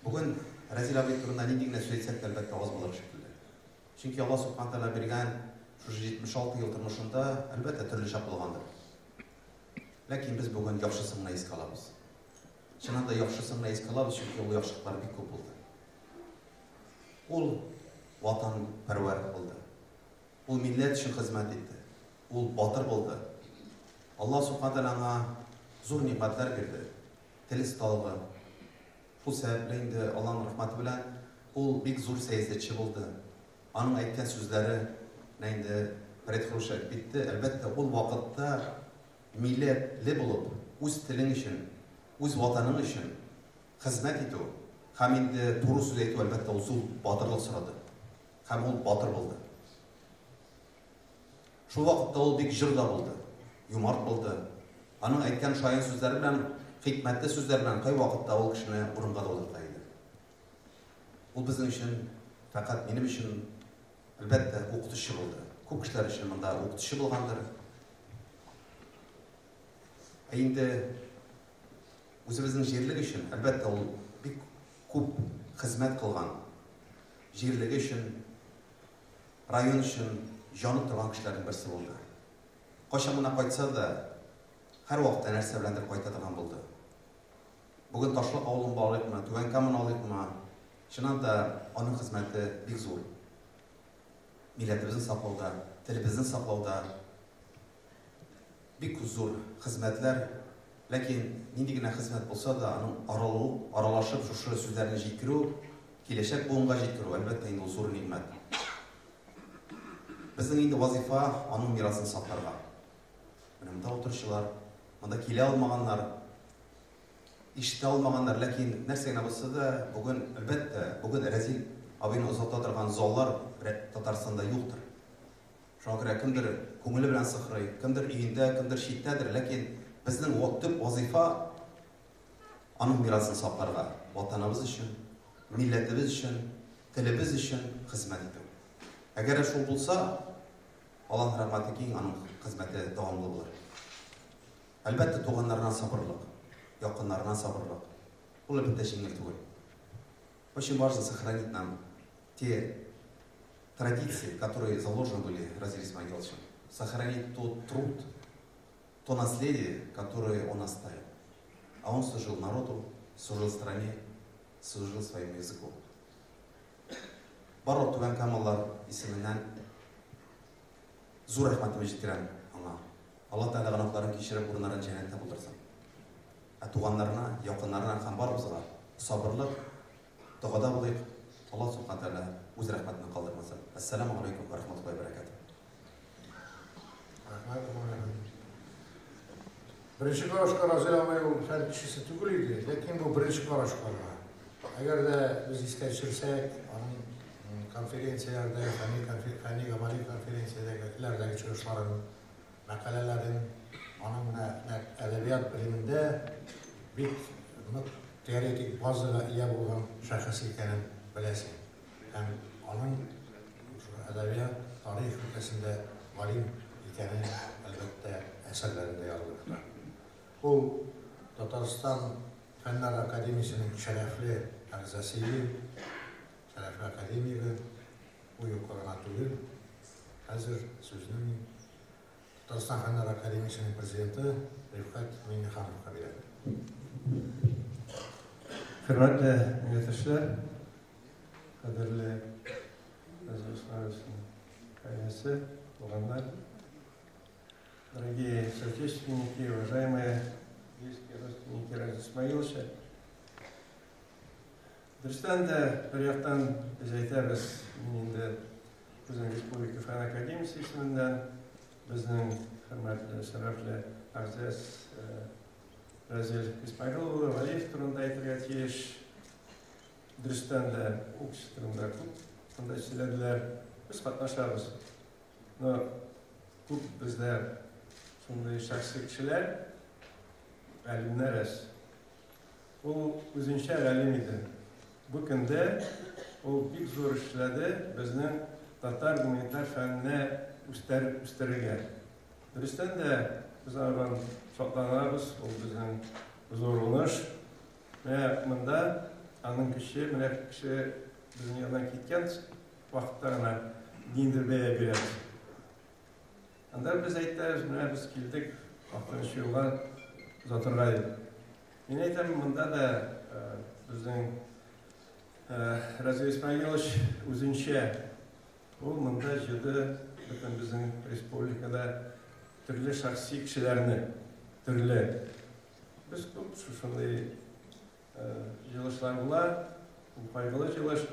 Бүген Разил абый турында нинди генә сүз әйтсәк тә, әлбәттә, аз булыр шикелле. Чөнки Алла Субхана Тәгалә биргән Шушы 76 ел тормышында, әлбәттә, төрле чак булгандыр. Ләкин без бүген яхшысын гына искә алабыз. Чыннан да яхшысын гына искә алабыз, чөнки ул яхшылыклар бик күп булды. Ул ватанпәрвәр булды. Ул милләт өчен хезмәт итте. Ул батыр булды. Аллаһ Субхана Тәгалә аңа зур нигъмәтләр бирде. Тел осталыгы. Шул сәбәпле инде Аллаһның рәхмәте белән ул бик зур сәясәтче булды. Аның әйткән сүзләре менә инде Фәрит Хәйруллович әйтеп китте, әлбәттә, ул вакытта милләтле булып, үз телең өчен, үз ватаның өчен хезмәт итү һәм инде туры сүз әйтү, әлбәттә, ул зур батырлык сорады. Һәм ул батыр булды. Шул вакытта ул бик җор да булды, юмарт булды. Аның әйткән шаян сүзләре белән, хикмәтле сүзләр белән кайвакытта ул кешене урынга да утырта иде. Ул безнең өчен, фәкать минем өчен, әлбәттә, укытучы булды. Күп кешеләр өчен монда укытучы булгандыр. Ә инде үзебезнең җирлек өчен, әлбәттә, ул бик күп хезмәт кылган. Җирлеге өчен, район өчен җаны торган кешеләрнең берсе булды. Кайчан гына кайтса да, һәрвакытта нәрсә беләндер кайта торган булды. Бүген Ташлык авылын алыйкмы, Түбән Каманы алыйкмы, чыннан да аның хезмәте бик зур. Милләтебезне саклауда, телебезне саклауда бик зур хезмәтләр. Ләкин нинди генә хезмәт булса да, аның аралу, аралашып шушы сүзләрне җиткерү, киләчәк буынга җиткерү, әлбәттә, инде ул зур нигъмәт. Безнең инде вазифа аның мирасын сакларга. Менә монда утыручылар, монда килә алмаганнар, ишетә алмаганнар, ләкин нәрсә генә булса да, бүген, әлбәттә, бүген Рәзил абыйны озата торган заллар Татарстанда юктыр. Шуңа күрә кемдер күңеле белән сыкрый, кемдер өендә, кемдер читтәдер, ләкин безнең төп вазифа аның мирасын сакларга, ватаныбыз өчен, милләтебез өчен, телебез өчен хезмәт итү. Әгәр шул булса, Аллаһ рәхмәте киң, аның хезмәте дәвамлы булыр. Әлбәттә, туганнарына сабырлык, якыннарына сабырлык. Ул әлбәттә җиңел түгел. Очень важно сохранить нам те традиции, которые заложены были Разилем Исмагиловичем. Сохранить тот труд, то наследие, которое он оставил. А он служил народу, служил стране, служил своему языку. Барлык Түбән Камалар исеменнән зур рәхмәтемне җиткерәм аңа. Алла Тәгалә гөнаһларын кичереп, урыннарын җәннәттә булдырсын. Ә туганнарына, якыннарына һәм барыбызга сабырлык, догада булыйк. Алла Субхана Тәгалә үз рәхмәтеннән калдырмасын. Әссәламу алейкум ва рахматуллаһи ва баракатуһ. Рәхмәт, Гомәр әфәнде. Беренче карашка Разил абый ул фән кешесе түгел иде, ләкин бу беренче карашка гына. Әгәр дә без искә төшерсәк, аның конференцияләрдә, фәнни фәнни гамәли конференцияләрдәге чыгышларын, мәкаләләрен, аның менә нәкъ әдәбият белемендә бик нык теоретик базага ия булган шәхес икәнен беләсең. Һәм аның шул әдәбият, тарих өлкәсендә галим икәнен, әлбәттә, әсәрләрендә язылып тора. Ул Татарстан Фәннәр академиясенең шәрәфле әгъзасы иде, шәрәфле академигы, бу юкка гына түгел. Хәзер сүзне мин Татарстан Фәннәр академиясенең президенты Рифкать Миңнехановка бирәм. Хөрмәтле милләттәшләр, кадерле Разил Исмаиловичның гаиләсе, туганнар, дорогие соотечественники, уважаемые близкие родственники Разила Исмаиловича. Дөрестән дә, бер яктан без әйтәбез, мин инде безнең Республика Фән академиясе исеменнән безнең хөрмәтле, шәрәфле әгъзас Разил Исмаил улы Вәлиев турында әйтергә тиеш. Дөрестән дә, ул кеше турында күп монда сөйләделәр. Без катнашабыз. Но күп бездә шундый шәхси кешеләр, галимнәр әз. Ул үзенчә галим иде. Бу көндә ул бик зур эшләде безнең татар гуманитар фәненә үстәр үстерергә. Дөрестән дә, без аңардан шатланабыз, ул безнең зур уңыш. Менә монда аның көче, менә кеше безнең яннан киткән вакытта гына ниндидер бәя бирәбез. Анда без әйтәбез, менә без килдек 6 юлга озатырга дип. Мин әйтәм, монда да безнең Разил Исмагилович үзенчә, ул монда җыйды бөтен безнең республикада төрле шәхси кешеләрне, төрле. Без күп шушындый җыелышлар була, ул кайгылы җыелыш,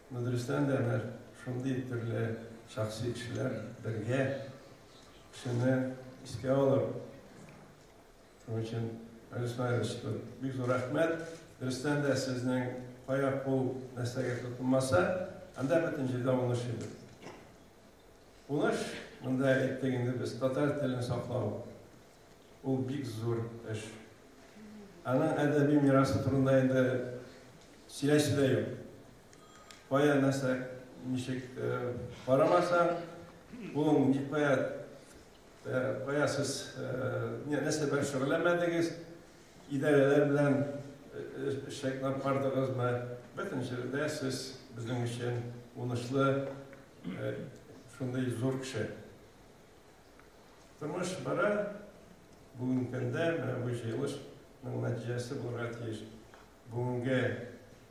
но дөрестән дә менә шундый төрле шәхси кешеләр бергә кешене искә алып, шуның өчен Разил Исмагилович, бик зур рәхмәт. Дөрестән дә сезнең кая кул нәрсәгә тотынмаса, анда бөтен җирдә уңыш иде. Уңыш, монда әйттек инде без, татар телен саклау. Ул бик зур эш. Аның әдәби мирасы турында инде сөйләсе дә юк. Кая нәрсә ничек карамасаң, кулың кая кая сез нәрсә белән шөгыльләнмәдегез, идарәләр белән эшләп бардыгызмы, бөтен җирдә сез безнең өчен уңышлы шундый зур кеше. Тормыш бара, бүгенге көндә менә бу җыелышның нәтиҗәсе булырга тиеш. Бүгенге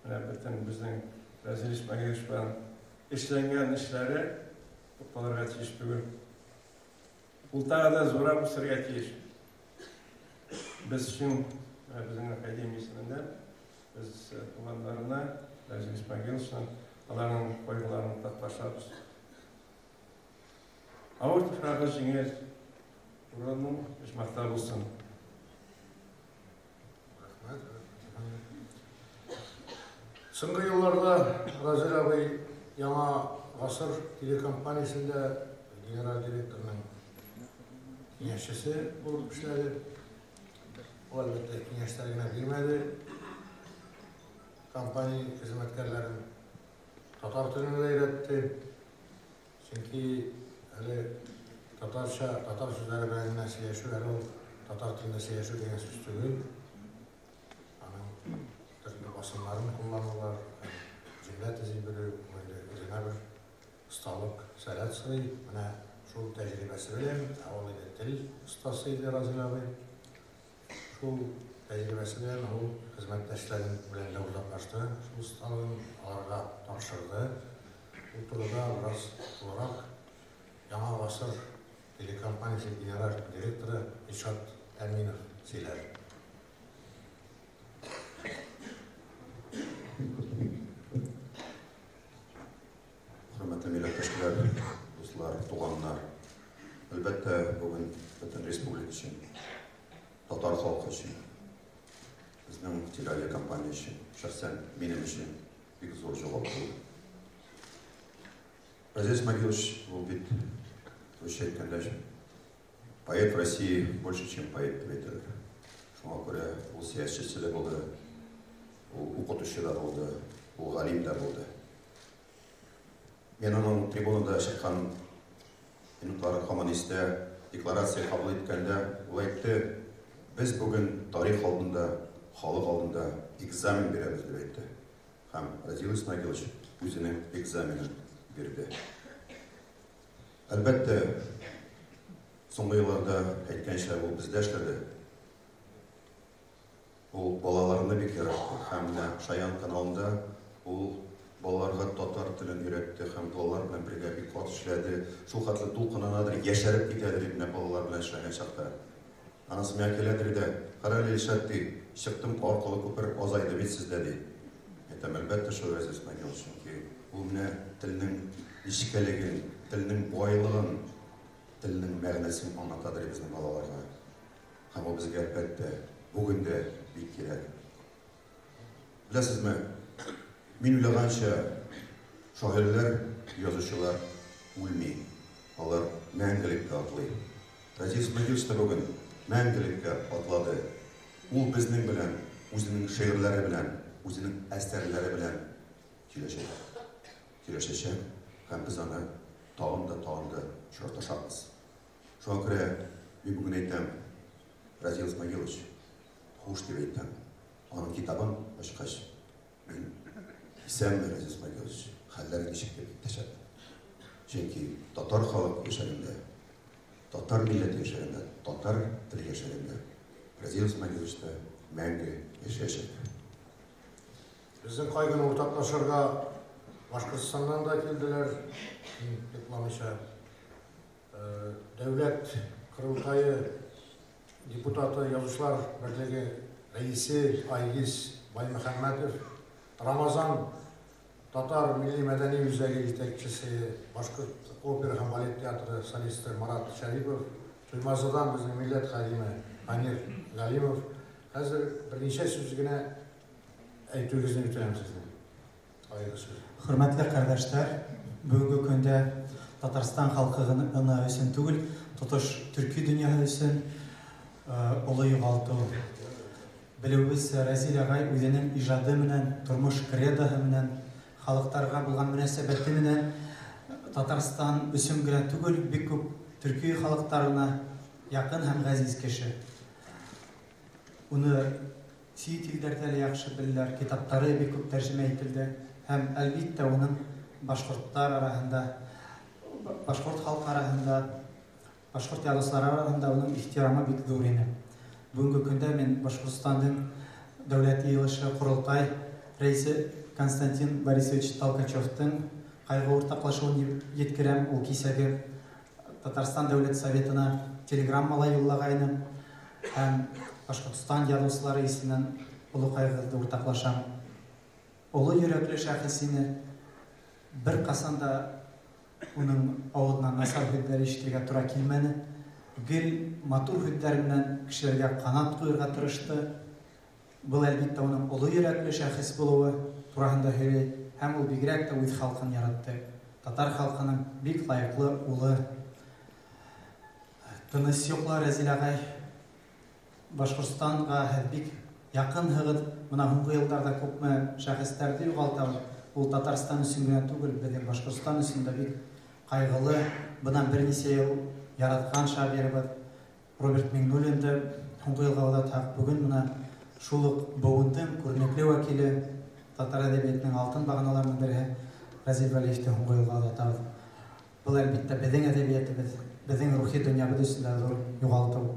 менә бөтен безнең Разил Исмагилович белән эшләнгән эшләре тукталырга тиеш түгел. Ул тагы да зуррак үсәргә тиеш. Без өчен, безнең академия исеменнән, без туганнарына, Разил Исмагиловичның, аларның кайгыларын уртаклашабыз. Авыр туфрагы җиңел, урының оҗмахта булсын. Рәхмәт. Соңгы елларда Разил абый Яңа Гасыр телекомпаниясендә генераль директорның киңәшчесе булып эшләде. Ул, әлбәттә, киңәшләр генә бирмәде. Компания хезмәткәрләрен татар теленә дә өйрәтте. Чөнки әле татарча, татар сүзләре белән генә сөйләшү әле ул татар телендә сөйләшү дигән сүз түгел. Аның төрле басымнарын кулланулар, җөмлә төзи белү, ул инде үзенә бер осталык, сәләт сорый. Менә шул тәҗрибәсе белән, ә ул инде тел остасы иде Разил абый. Шул тәҗрибәсе белән ул хезмәттәшләре белән дә уртаклашты, шул осталыгын аларга тапшырды. Ул турыда бераз тулырак Яңа Гасыр телекомпаниясе генераль директоры Илшат Әминов сөйләр. Хөрмәтле милләттәшләр, дуслар, туганнар. Әлбәттә, бүген бөтен республика өчен, татар халкы өчен, безнең телерадиокомпания өчен, шәхсән минем өчен бик зур җаваплылык. Разил Исмагилович, ул бит, русча әйткәндә, поэт в России больше, чем поэт дип әйтәләр. Шуңа күрә ул сәясәтче дә булды, ул укытучы да булды, ул галим дә булды. Мин аның трибунада чыккан минутлары һаман истә, декларация кабул иткәндә ул әйтте, без бүген тарих алдында, халык алдында экзамен бирәбез дип әйтте. Һәм Разил Исмагилович үзенең экзаменын бирде. Әлбәттә, соңгы елларда әйткәнчә, ул бездә эшләде. Ул балаларны бик яратты һәм менә Шаян каналында ул балаларга татар телен өйрәтте һәм балалар белән бергә бик каты эшләде. Шул хәтле дулкынланадыр, яшәреп китәдер иде менә балалар белән эшләгән чакта. Анысы миңа киләдер дә, Карале, Илшат, ди, чыктым аркылы күпер азайды бит сездә, ди. Әйтәм, әлбәттә, шул Разил Исмагилович, чөнки ул менә телнең нечкәлеген, телнең байлыгын, телнең мәгънәсен аңлатадыр безнең балаларга. Һәм ул безгә, әлбәттә, бүген дә бик кирәк. Беләсезме, мин уйлаганча, шагыйрьләр, язучылар үлми, алар мәңгелеккә атлый. Разил Исмагилович та бүген мәңгелеккә атлады. Ул безнең белән, үзенең шигырьләре белән, үзенең әсәрләре белән сөйләшәчәк. Сөйләшәчәк һәм без аны тагын да тагын да очраташабыз. Шуңа күрә мин бүген әйтәм, Разил Исмагилович, хуш дип әйтәм. Аның китабын ачкач, мин исәнме, Разил Исмагилович, хәлләр ничек дип әйтәчәкмен. Чөнки татар халык яшәгәндә Татар милләте яшәгәндә, татар теле яшәгәндә, Разил Исмәгыйлевич та мәңге яшәячәк. Безнең кайгыны уртаклашырга Башкортстаннан да килделәр, йокламыйча. Дәүләт корылтае депутаты, Язучылар берлеге рәисе Айгиз Баймөхәммәтов, Рамазан татар милли мәдәни үзәге җитәкчесе, Башкорт опера һәм балет театры солисты Марат Шәрипов, Туймазыдан безнең милләт хадиме Амир Галимов. Хәзер берничә сүз генә әйтүегезне үтенәм сездән. Кайгы сүз. Хөрмәтле кардәшләр, бүгенге көндә Татарстан халкы гына өчен түгел, тотыш төрки дөньясы өчен олы югалту. Белүебезчә, Разил агай үзенең иҗады менән, тормыш кредоһы менән, халыкларга булган мөнәсәбәте менән Татарстан өчен генә түгел, бик күп төрки халыкларына якын һәм газиз кеше. Уны чит илләрдә лә яхшы беләләр, китаплары бик күп тәрҗемә ителде һәм әлбиттә уның башкортлар арасында, башкорт халкы арасында, башкорт язучылары арасында уның ихтирамы бик зур иде. Бүгенге көндә мин Башкортстанның дәүләт йыелышы корылтай рәисе Константин Борисович Толкачевтың кайгы уртаклашуын еткерәм. Ул кисәге Татарстан дәүләт советына телеграммалар юллагайны һәм Башкортстан язучылары исеменнән олы кайгы уртаклашам. Олы йөрәкле шәхес ине, бер касан да уның авызыннан насар һүзләр ишетергә тура килмәне. Гел матур һүзләр белән кешеләргә канат куярга тырышты. Был әлбиттә уның олы йөрәкле шәхес булуы турасында һөйли һәм ул бигрәк тә үз халкын яратты. Татар халкының бик лаеклы улы. Тыныч йокла, Разил агай. Башкортстанга һеҙ бик яҡынһығыҙ. Бына һуңғы йылдарҙа күпме шәхестәрҙе юғалтабыҙ. Ул Татарстан өсөн генә түгел, беҙҙең Башҡортостан өсөн дә бик ҡайғылы. Бынан бер нисә йыл яратҡан шағирыбыҙ Роберт Миңнуллинды һуңғы йылға оҙатһаҡ, бөгөн бына шул уҡ быуындың күренекле вәкиле, татар әҙәбиәтенең алтын бағаналарының береһе Разил Вәлиевте һуңғы йылға оҙатабыҙ. Был әлбиттә беҙҙең әҙәбиәтебеҙ, беҙҙең рухи донъябыҙ өсөн дә ҙур юғалтыу.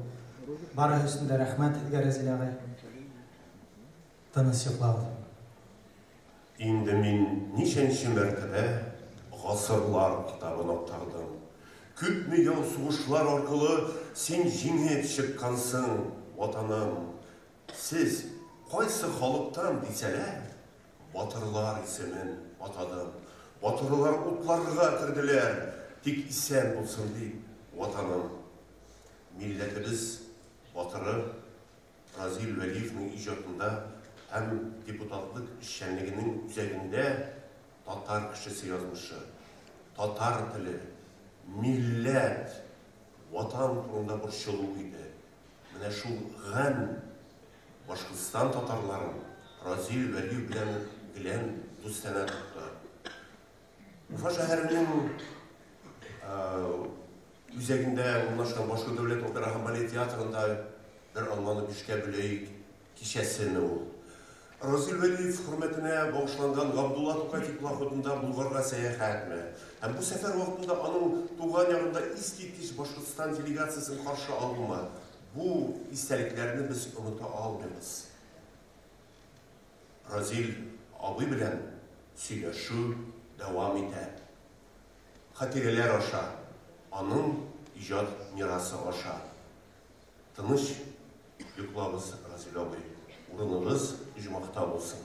Барыһы өсөн дә рәхмәт һеҙгә, Разил ағай. Тыныс йоҡлағыҙ. Инде мин нисәнче мәртәбә ғасырлар китабын актардым. Күпме яу сугышлар аркылы син җиңеп чыккансың, ватаным. Сез кайсы халыктан дисәләр, батырлар исемен атадым. Батырлар утларга керделәр, тик исән булсын дип, ватаным. Милләтебез батыры Разил Вәлиевнең иҗатында һәм депутатлык эшчәнлегенең үзәгендә татар кешесе язмышы, татар теле, милләт, ватан турында борчылу иде. Менә шул гамь Башкортстан татарларын Разил Вәлиев белән гелән дустанә тотты. Уфа шәһәренең үзәгендә урнашкан Башкорт дәүләт опера һәм балет театрында бер алманы бишкә бүләйек кичәсене ул. Разил Вәлиев хөрмәтенә багышланган Габдулла Тукай теплоходында Булгарга сәяхәтме? Һәм бу сәфәр вакытында аның туган ягында искиткеч Башкортстан делегациясен каршы алума? Бу истәлекләрне без оныта алмыйбыз. Разил абый белән сөйләшү дәвам итә. Хатирәләр аша, аның иҗат мирасы аша. Тыныч йоклагыз, Разил абый. Урыныгыз оҗмахта булсын.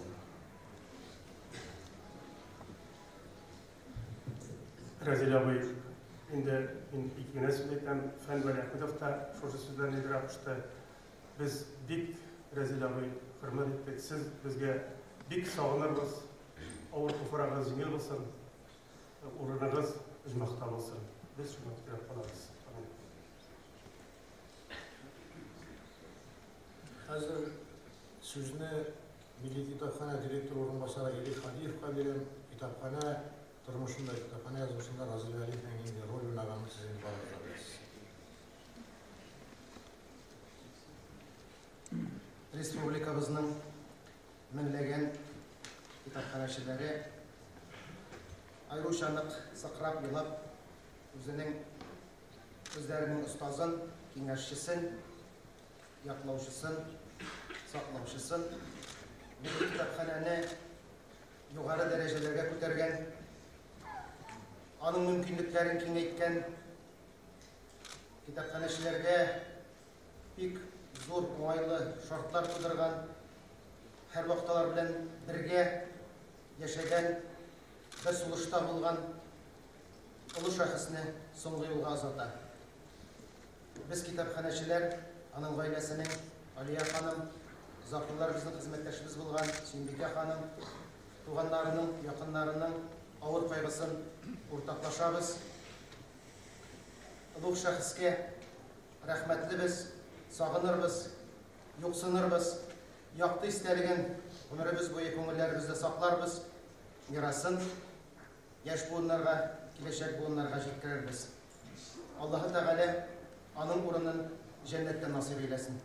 Разил абый, инде мин ике генә сүз әйтәм. Фән Вәлиәхмәтов та шушы сүзләрне әйтергә кушты. Без бик Разил абый хөрмәт иттек. Сез безгә бик сагынырбыз. Авыр туфрагыгыз җиңел булсын. Урыныгыз оҗмахта булсын. Без шуны теләп калабыз. Хәзер сүзне Милли китапханә директоры урынбасары Ирек Хадиевка бирәм. Китапханә тормышында, китапханә язмышында Разил Вәлиевнең нинди роль уйнаганын сез инде барыгыз да беләсез. Республикабызның меңләгән китапханәчеләре аеруча нык сыкрап елап, үзенең Үзләренең остазын, киңәшчесен, яклаучысын, саклаучысын, Милли китапханәне югары дәрәҗәләргә күтәргән, аның мөмкинлекләрен киңәйткән китапханәчеләргә бик зур уңайлы шартлар тудырган, һәрвакыт алар белән бергә яшәгән, бер сулышта булган олы шәхесне соңгы юлга озата. Без китапханәчеләр, аның гаиләсенең Алия ханым, озак еллар безнең хезмәттәшебез булган Сөембикә ханым, туганнарының, якыннарының авыр кайгысын уртаклашабыз. Олуг шәхескә рәхмәтлебез, сагынырбыз, юксынырбыз, якты истәлеген гомеребез буе күңелләребездә сакларбыз, мирасын яшь буыннарга, киләчәк буыннарга җиткерербез. Аллаһы Тәгалә аның урынын җәннәттә насыйп әйләсен.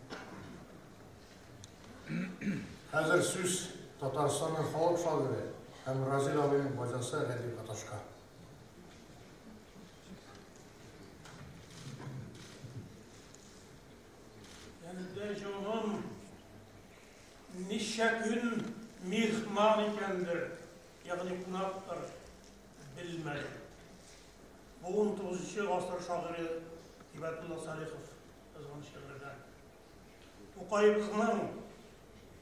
Хәзер сүз Татарстанның халык шагыйре һәм Разил абыйның баҗасы Рәдиф Гаташка. Тәндә җаным ничә көн михман икәндер, ягъни кунактыр, белмәдем. Бу 19 гасыр шагыйре Ибәтулла Салихов язган шигырьдән. Тукаебызның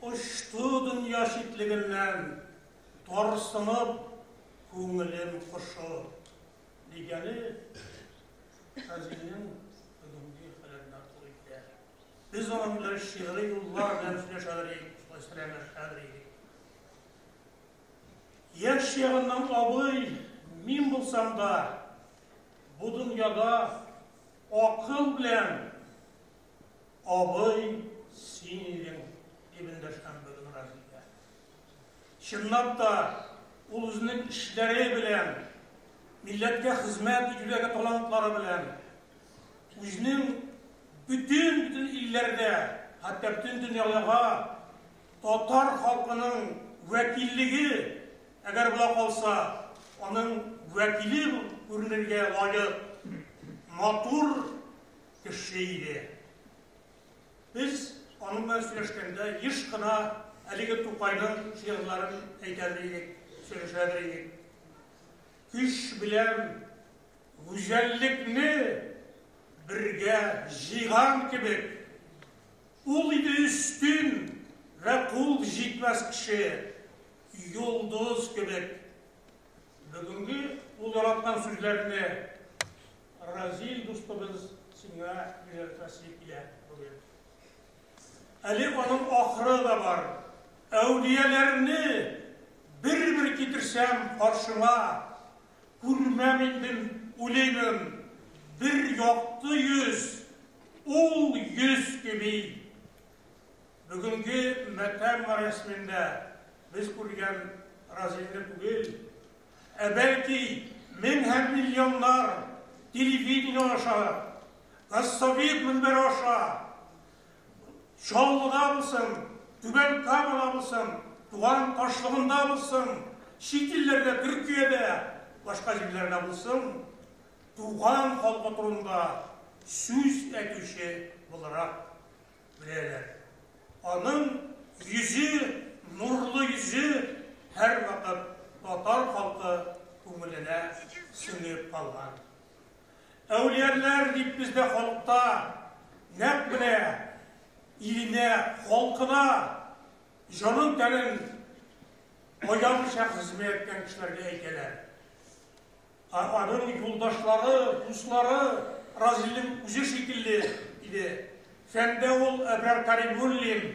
очты дөнья читлегеннән тарсынып күңелем кошы дигәне Разилнең бүгенге халәтенә туры килә. Без аның белән шигъри юллар белән сөйләшәдер идек, шулай сәламләшәдер идек. Яшь ягыннан абый мин булсам да, бу дөньяда акыл белән абый син идең, дип эндәшкән бүген Разилгә. Чынлап та, ул үзенең эшләре белән, милләткә хезмәт итүдәге талантлары белән, үзенең бөтен-бөтен илләрдә, хәтта бөтен дөньяга татар халкының вәкиллеге, әгәр була калса, аның вәкиле булып күренергә лаек матур кеше иде. Без аның белән сөйләшкәндә еш кына әлеге Тукайның шигырьләрен әйтәдер идек, сөйләшәдер идек. Көч белән гүзәллекне бергә җыйган кебек, ул иде өстен вә кул җитмәс кеше, йолдыз кебек. Бүгенге ул яраткан сүзләрне Разил дустыбыз сиңа өйрәтәсе килә бүген. Әле аның ахыры да бар. Әүлияләрне бер-бер китерсәм каршыңа, күрмәм инде үлемен, бер якты йөз, ул йөз кеби. Бүгенге матәм мәрасимендә без күргән Разилне түгел, ә бәлки мең һәм миллионнар телевидение аша, Госсовет мөнбәре аша, Чаллыда булсын, Түбән Камада булсын, туган Ташлыгында булсын, чит илләрдә, Төркиядә, башка җирләрдә булсын, туган халкы турында сүз әйтүче буларак беләләр. Аның йөзе, нурлы йөзе һәрвакыт татар халкы күңеленә сеңеп калган. Әүлияләр дип бездә халыкта нәкъ менә иленә, халкына җанын тәнен аямыйча хезмәт иткән кешеләргә әйтәләр. Ә аның юлдашлары, дуслары Разилнең үзе шикелле иде. Фәндә ул Әбрар Каримуллин,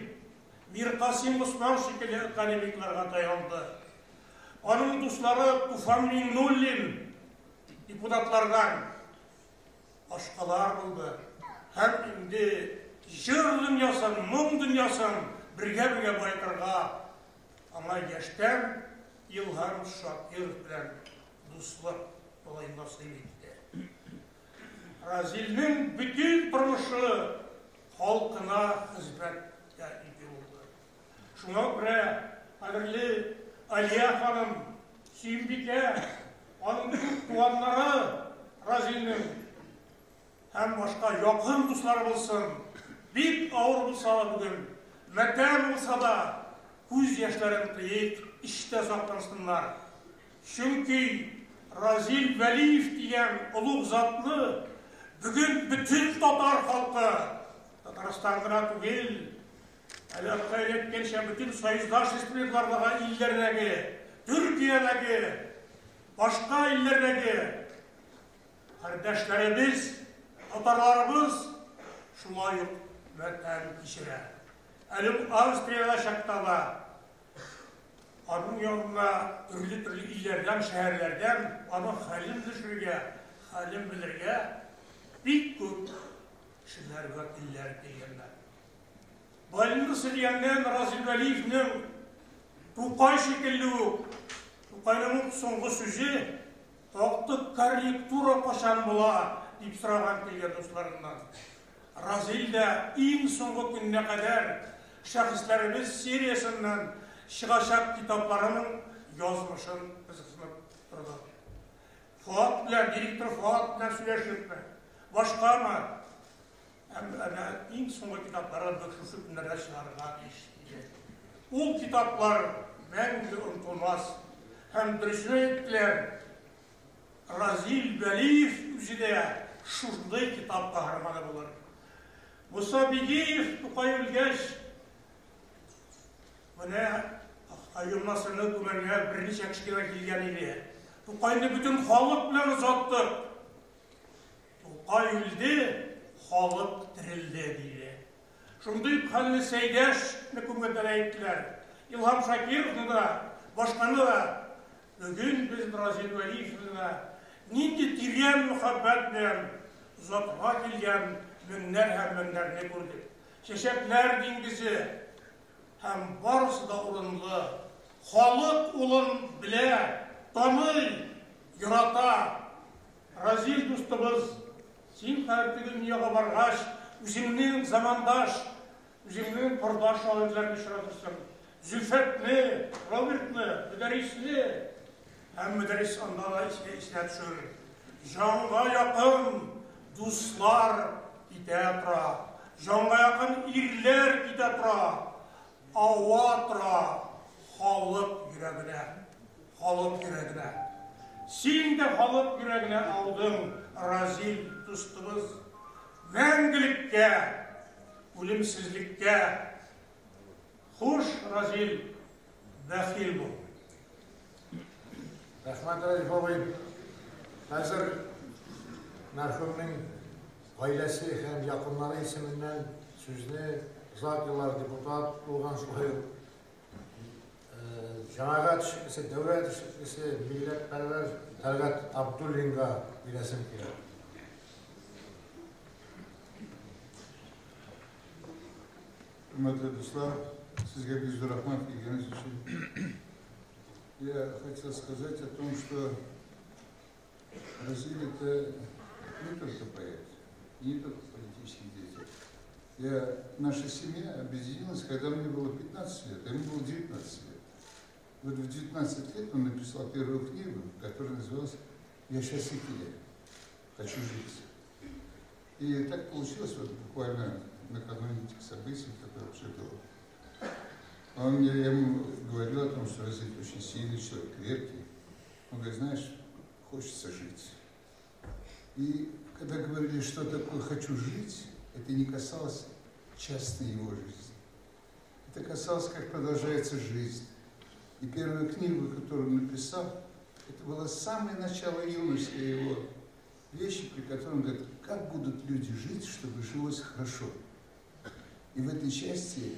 Миркасыйм Госман шикелле академикларга таянды. Аның дуслары Туфан Миңнуллин депутатлардан башкалар булды. Һәм инде җыр дөньясын, моң дөньясын бергә-бергә баетырга аңа яшьтән Илһам Шакиров белән дуслык болай насыйп итте. Разилнең бөтен тормышы халкына хезмәт итү булды. Шуңа күрә кадерле Алия ханым, Сөембикә, аның күп туганнары Разилнең һәм башка якын дуслары булсын, бик авыр булса да бүген, матәм булса да, күз яшьләрен тыйыйк, эчтә саклансыннар. Чөнки Разил Вәлиев дигән олуг затны бүген бөтен татар халкы, Татарстан гына түгел, әле Актай әйткәнчә, бөтен союздаш республикалардагы илләрдәге, Төркиядәге, башка илләрдәге кардәшләребез, татарларыбыз шулай ук матәм кичерә. Әле Австриядә чакта да аның янына төрле-төрле илләрдән, шәһәрләрдән аның хәлен белешергә, хәлен белергә бик күп кешеләр, вәкилләр килгәннәр. Больница дигәннән Разил Вәлиевнең Тукай шикелле үк, Тукайның ук соңгы сүзе «Актык корректура кашан була?» дип сораган килгән дусларыннан. Разил дә иң соңгы көненә кадәр шәхесләребез сериясеннән чыгачак китапларының язмышын кызыксынып торды. Фуат белән, директор Фуат белән сөйләшепме, башкамы? Әмма иң соңгы китаплары шушы көннәрдә чыгарырга тиеш иде. Ул китаплар мәңге онытылмас. Һәм дөресен әйттеләр, Разил Вәлиев үзе дә шундый китап каһарманы булыр. Муса Бигиев Тукай үлгәч, менә Каюм Насыйрны күмәргә берничә кеше генә килгән иде. Тукайны бөтен халык белән озаттык. Тукай үлде, халык терелде, диде. Шундый ук хәлне Сәйдәшне күмгәндә дә әйттеләр. Илһам Шакировны да, башканы да. Бүген без Разил Вәлиевны да нинди тирән мөхәббәт белән озатырга килгән меңнәр һәм меңнәрне күрдек. Чәчәкләр диңгезе һәм барысы да урынлы. Халык улын белә, таный, ярата. Разил дустыбыз, син хәзер теге дөньяга баргач, үзеңнең замандаш, үзеңнең кордаш шагыйрьләрне очратырсың. Зөлфәтне, Робертны, Мөдәррисне һәм Мөдәррис анда да исенә төшерер. Җанга якын дуслар китә тора, җанга якын ирләр китә тора, ава тора халык йөрәгенә, халык йөрәгенә. Син дә халык йөрәгенә аудың, Разил дустыбыз. Мәңгелеккә, үлемсезлеккә. Хуш, Разил, бәхил бул. Рәхмәт, Рәдиф абый. Хәзер мәрхүмнең гаиләсе һәм якыннары исеменнән сүзне озак еллар депутат булган, шулай ук җәмәгать эшлеклесе, дәүләт эшлеклесе, милләтпәрвәр Тәлгать Абдуллинга бирәсем килә. Хөрмәтле дуслар, сезгә бик зур рәхмәт килгәнегез өчен. Я хотел сказать о том, что Разиль это не только поэт, не только политический деятель. Наша семья объединилась, когда мне было 15 лет, а ему было 19 лет. Вот в 19 лет он написал первую книгу, которая называлась «Я счастлив, хочу жить». И так получилось, вот буквально накануне этих событий, которые вообще было. Я ему говорил о том, что Разиль очень сильный человек, крепкий. Он говорит, знаешь, хочется жить. И когда говорили, что такое «хочу жить», это не касалось частной его жизни. Это касалось, как продолжается жизнь. И первую книгу, которую он написал, это было самое начало юношеской его вещи, при которой он говорит, как будут люди жить, чтобы жилось хорошо. И в этой части,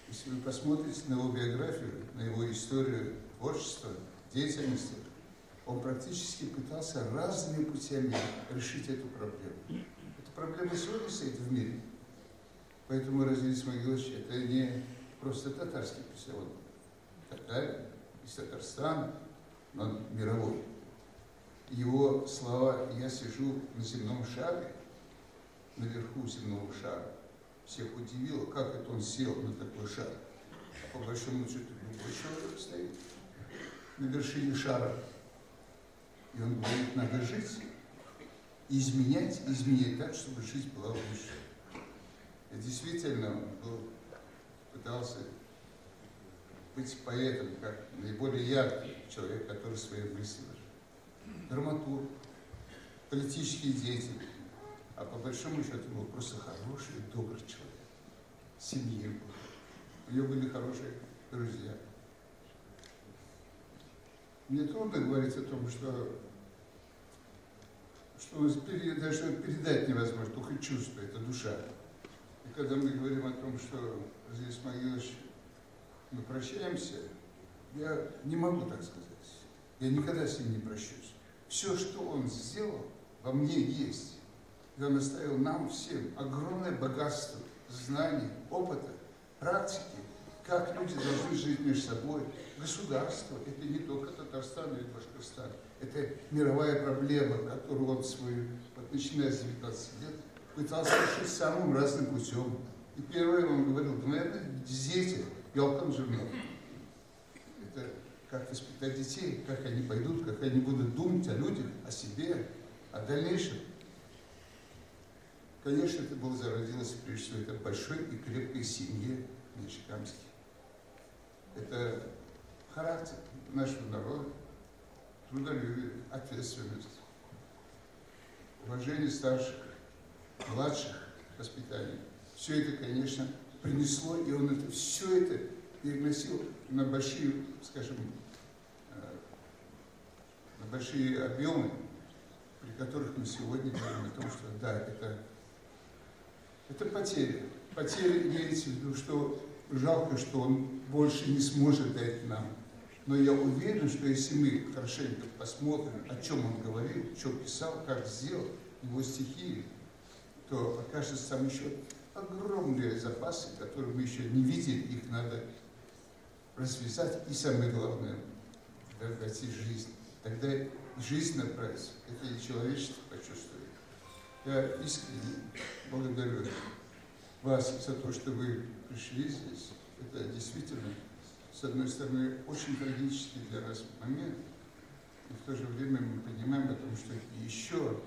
если вы посмотрите на его биографию, на его историю творчества, деятельности, он практически пытался разными путями решить эту проблему. Эта проблема сегодня стоит в мире. Поэтому Разиль Исмагилович это не просто татарский писатель, он татарин из Татарстана, но он мировой. Его слова «я сижу на земном шаре», наверху земного шара, всех удивило, как это он сел на такой шар. А по большому счету любой человек стоит на вершине шара. И он говорит, надо жить. Изменять, изменять так, чтобы жизнь была лучше. И действительно, он был, пытался быть поэтом, как наиболее яркий человек, который свои мысли выражал. Драматург, политический деятель, а по большому счету был просто хороший, добрый человек. Семье был. У него были хорошие друзья. Мне трудно говорить о том, что даже передать невозможно, только чувство, это душа. И когда мы говорим о том, что Разиль Исмагилович, мы прощаемся, я не могу так сказать. Я никогда с ним не прощусь. Все, что он сделал, во мне есть. И он оставил нам всем огромное богатство знаний, опыта, практики, как люди должны жить между собой. Государство – это не только Татарстан или Башкортостан. Это мировая проблема, которую он свою, вот, начиная с 19 лет, пытался решить самым разным путем. И первое он говорил, да, наверное, дети, Ялкам журнал. Это как воспитать детей, как они пойдут, как они будут думать о людях, о себе, о дальнейшем. Конечно, это было зародилось, прежде всего, это большой и крепкой семье в Нижнекамске. Это характер нашего народа, трудолюбие, ответственность, уважение старших, младших, воспитание. Все это, конечно, принесло, и он это, все это переносил на большие, скажем, на большие объемы, при которых мы сегодня говорим о том, что да, это потеря. Потеря имеется в виду, что жалко, что он больше не сможет дать нам. Но я уверен, что если мы хорошенько посмотрим, о чем он говорил, что писал, как сделал, его стихи, то окажется там еще огромные запасы, которые мы еще не видели, их надо развязать. И самое главное, войти в жизнь. Тогда жизнь направится, это и человечество почувствует. Я искренне благодарю вас за то, что вы пришли здесь. Это действительно, с одной стороны, очень трагический для нас момент, но в то же время мы понимаем о том, что еще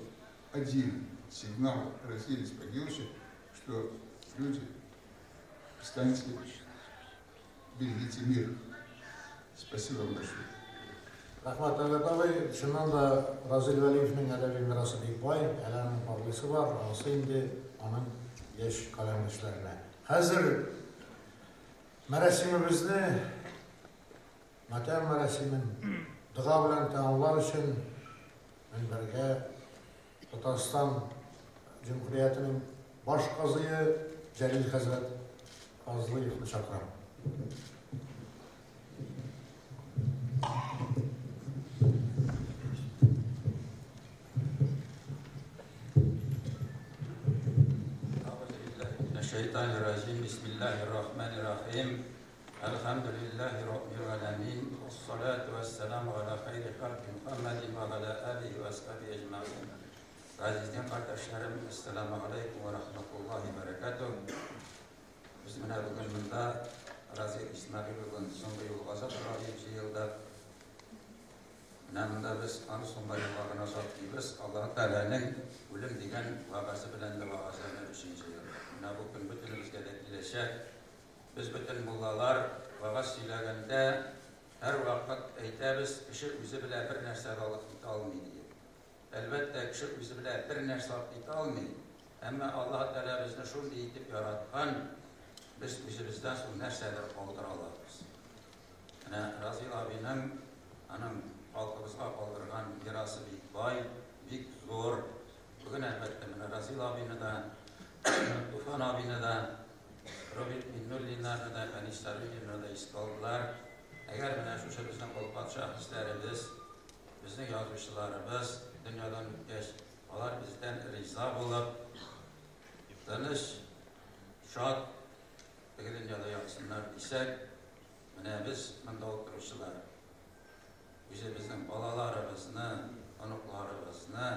один сигнал Разиля Исмагиловича, что люди, встаньте, берегите мир. Спасибо вам большое. Рәхмәт, Әлбәт абый. Чыннан да Разил Вәлиевнең әдәби мирасы бик бай, әле аның парлысы бар, анысы инде аның яшь каләмдәшләренә. Хәзер мәрасимебезне, матәм мәрасимен дога белән тәмамлар өчен минбәргә Татарстан Җөмһүриятенең баш казые Җәлил хәзрәт Фазлыевны чакырам. الشيطان الرجيم بسم الله الرحمن الرحيم الحمد لله رب العالمين والصلاة والسلام على خير خلق محمد وعلى آله وأصحابه أجمعين. Aziz din kardeşlerim, Esselamu Aleyküm ve Rahmetullahi ve Berekatuhu. Biz менә бүген монда Разил Исмәгыйловның соңгы юлга озатырга дип җыелдык. Менә монда без аны соңгы юлга гына озатмыйбыз. Аллаһ Тәгаләнең үлем дигән вәгазы белән дә вәгазләнер өчен җыелдык. Менә бу көн бөтенебезгә дә киләчәк. Без бөтен муллалар вәгаз сөйләгәндә һәрвакыт әйтәбез, кеше үзе белән бер нәрсә дә алып китә алмый диеп. Әлбәттә, кеше үзе белән бер нәрсә алып китә алмый. Әмма Аллаһ Тәгалә безне шундый итеп яраткан, без үзебездән соң нәрсәдер калдыра алабыз. Менә Разил абыйның аның халкыбызга калдырган мирасы бик бай, бик зур. Бүген әлбәттә менә Разил абыйны да, Туфан абыйны да, Роберт Миннуллиннарны да, Фәнис Саруллинны да искә алдылар. Әгәр менә шушы безнең олпат шәхесләребез, безнең язучыларыбыз дөньядан үткәч, алар бездән риза булып, тыныч, шат теге дөньяда ятсыннар дисәк, менә без монда утыручылар үзебезнең балаларыбызны, оныкларыбызны,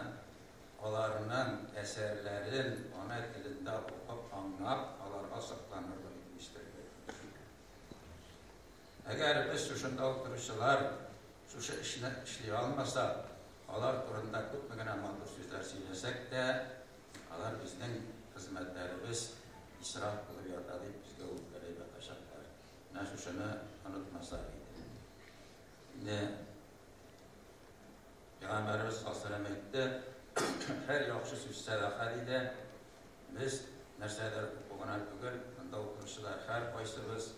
аларның әсәрләрен ана телендә укып, аңлап, аларга сокланырлык итеп үстерергә тиеш. Әгәр без шушында утыручылар шушы эшне эшли алмасак, Алар турында күпме генә матур сүзләр сөйләсәк тә, алар безнең хезмәтләребез исраф булып ята дип безгә үпкәләп ятачаклар. Менә шушыны онытмасак иде. Инде Пәйгамбәребез саллаллаһу әйтте, һәр яхшы сүз сәдака диде. Без нәрсәдер уку гына түгел, монда утыручылар һәркайсыбыз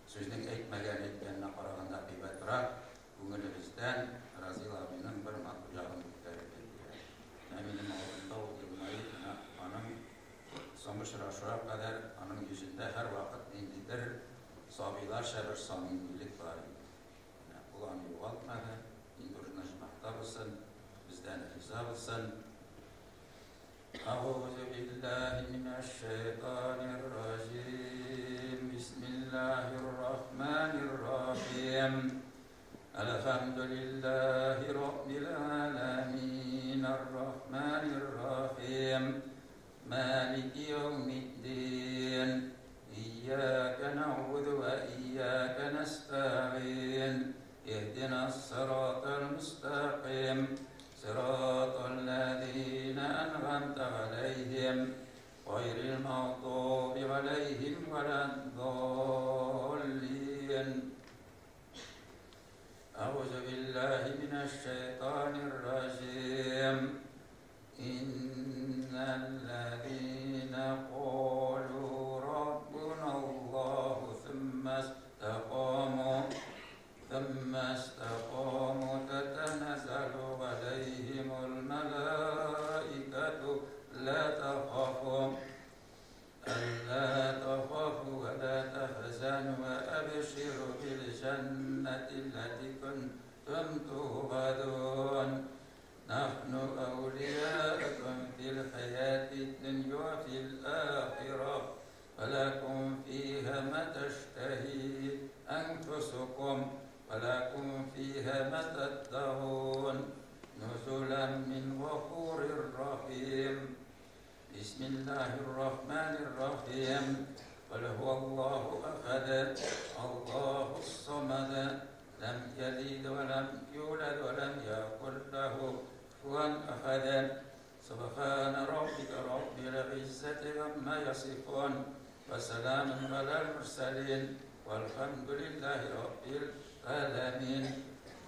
сүзнең әйтмәгән әйткәненә караганда кыйбатрак, күңелебездән Разил абыйның бер матур ягын күтәрергә кирәк. Менә минем алдымда ул елмаеп, менә аның соңгы очрашуга кадәр аның йөзендә һәрвакыт ниндидер сабыйларча бер самимилек бар иде. Менә ул аны югалтмады. Инде урыны оҗмахта булсын, бездән риза булсын. أعوذ بالله من الشيطان الرجيم بسم الله الرحمن الرحيم الحمد لله رب العالمين الرحمن الرحيم مالك يوم الدين إياك نعبد وإياك نستعين اهدنا الصراط المستقيم صراط الذين أنعمت عليهم غير المغضوب عليهم ولا الضالين أعوذ بالله من الشيطان الرجيم إن الذين قالوا ربنا الله ثم استقاموا تتنزل عليهم الملائكة ألا تخافوا ولا تحزنوا وأبشروا بالجنة التي كنتم توعدون نحن أولياؤكم في الحياة الدنيا وفي الآخرة ولكم فيها ما تشتهي أنفسكم ولكم فيها ما تدعون نزلا من غفور رحيم بسم الله الرحمن الرحيم قل هو الله أحد الله الصمد لم يلد ولم يولد ولم يكن له كفوا أحد سبحان ربك رب العزة عما يصفون وسلام على المرسلين والحمد لله رب العالمين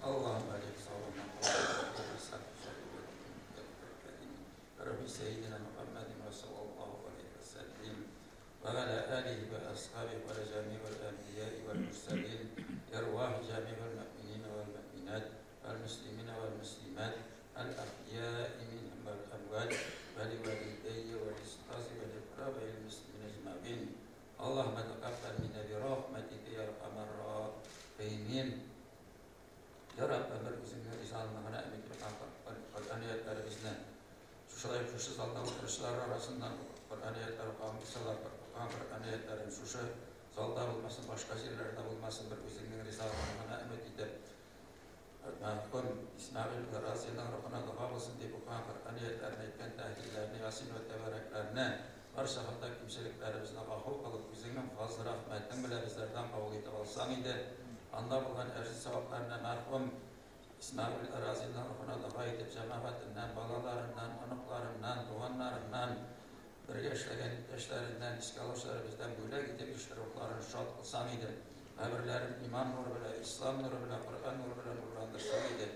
اللهم عليك رب سيدنا محمد صلى الله عليه وسلم وعلى آله وأصحابه وعلى جميع الأنبياء والمرسلين أرواح جميع المؤمنين والمؤمنات والمسلمين والمسلمات الأحياء منهم والأموات ولوالدي ولأستاذ ولقرابة المسلمين أجمعين اللهم تقبل منا برحمتك يا أرحم الراحمين يا رب бер үзеңнең ризалыгыңа өмет итеп Коръән аятларыбызны шушылай шушы залда утыручылар арасыннан Коръән аятлары укыган булсалар, укыган Коръән аятларын шушы залда булмасын, башка җирләрдә булмасын, бер үзеңнең ризалыгыңа өмет итеп мәрхүм Исмәгыйль Разиның рухына дога булсын дип укыган Коръән аятларын әйткән тәһлилләрне, Ясин вә Тәбәрәкләрне барча хата кимчелекләребезне гафу кылып, үзеңнең фазл рәхмәтең белән безләрдән кабул итеп алсаң иде. Анда булган әҗер савапларны мәрхүм Исмәгыйль Разиның рухына дога итеп, җәмәгатеннән, балаларыннан, оныкларыннан, туганнарыннан, бергә эшләгән иптәшләреннән, искә алучыларыбыздан бүләк итеп, иш рухларын шат кылсаң иде. Каберләрен иман нуры белән, ислам нуры белән, Коръән нуры белән нурландырсаң иде.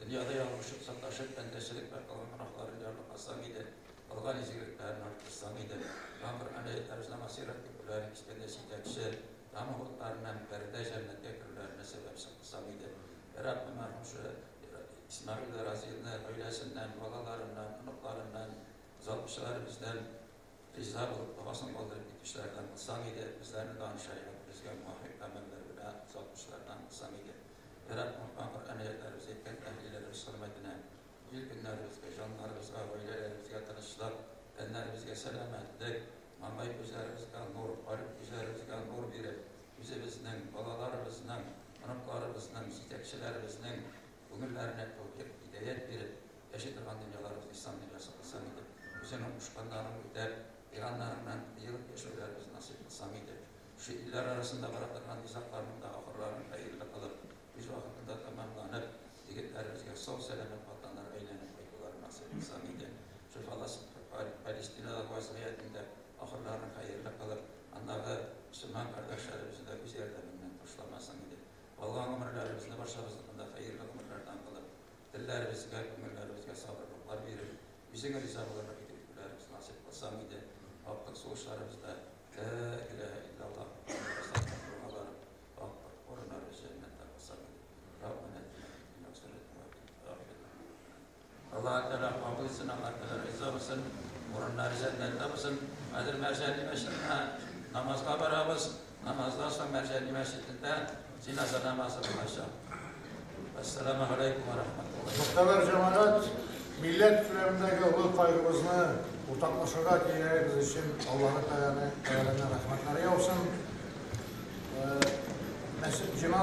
Дөньяда ялгышып, саташып, бәндәчелек белән кылган гөнаһларын ярлыкасаң иде. Кылган изгелекләрен арттырсаң иде. Туган Коръән аятларыбызны масират күперләрен кискәндә җитәкче, тәмуг утларыннан пәрдә җәннәткә керүләренә сәбәпче кылсаң иде. Я Раббым, мәрхүм шушы Исмәгыйль Разилны гаиләсеннән, балаларыннан, оныкларыннан, озатучыларыбыздан риза булып, догасын калдырып китүчеләрдән кылсаң иде, безләрне дә аны шәригатебезгә муафыйк гамәлләр белән озатучылардан кылсаң иде. Я Раббым, укыган Коръән аятларыбыз, әйткән тәһлилләребез хөрмәтенә ил-көннәребезгә, җаннарыбызга, гаиләләребезгә тынычлык, тәннәребезгә сәламәтлек, маңгай күзләребезгә нур, калеб күзләребезгә нур биреп, үзебезнең, балаларыбызның, оныкларыбызның, җитәкчеләребезнең күңелләренә тәүфыйк, һидаять биреп, яши торган дөньяларыбызны ислам дөньясы кылсаң иде. Үзеңнең кушканнарың үтәп, тыйганнарыңнан тыелып яшәүләребезне насыйп кылсаң иде. Шушы илләр арасында бара торган низагларның да ахырларын хәерле кылып, үз вакытында тәмамланып, Егетләребезгә сау-сәламәт ватаннарга әйләнеп кайтуларын насыйп кылсаң иде. Шул Палестинадагы вазгыятен дә ахырларын хәерле кылып, андагы мөселман кардәшләребезне дә үз ярдәмеңнән ташламасаң иде. Калган гомерләребезне барчабызныкын да хәерле гомерләрдән кылып, телләребезгә, күңелләребезгә сабырлыклар биреп, үзеңә риза булырлык итеп итүләребезне насыйп кылсаң иде. Актык сулышларыбызда Лә иләһә илляллаһ барып, актык урыннарыбыз җәннәттә кылсаң иде. Раббана атина фид дөнья хәсәнәтән вә фил ахирәти. Аллаһ Тәгалә кабул итсен, Аллаһ Тәгалә риза булсын, урыннары җәннәттә булсын. Хәзер Мәрҗани мәчетенә намазга барабыз. Намаздан соң Мәрҗани мәчетендә җеназа намазы булачак. Ассаламу алейкум ва рахматуллаһи. Мөхтәбәр җәмәгать, милләт күләмендәге олы кайгыбызны уртаклашырга килгәнегез өчен Аллаһы Тәгаләнең рәхмәтләре яусын. Мәчет җима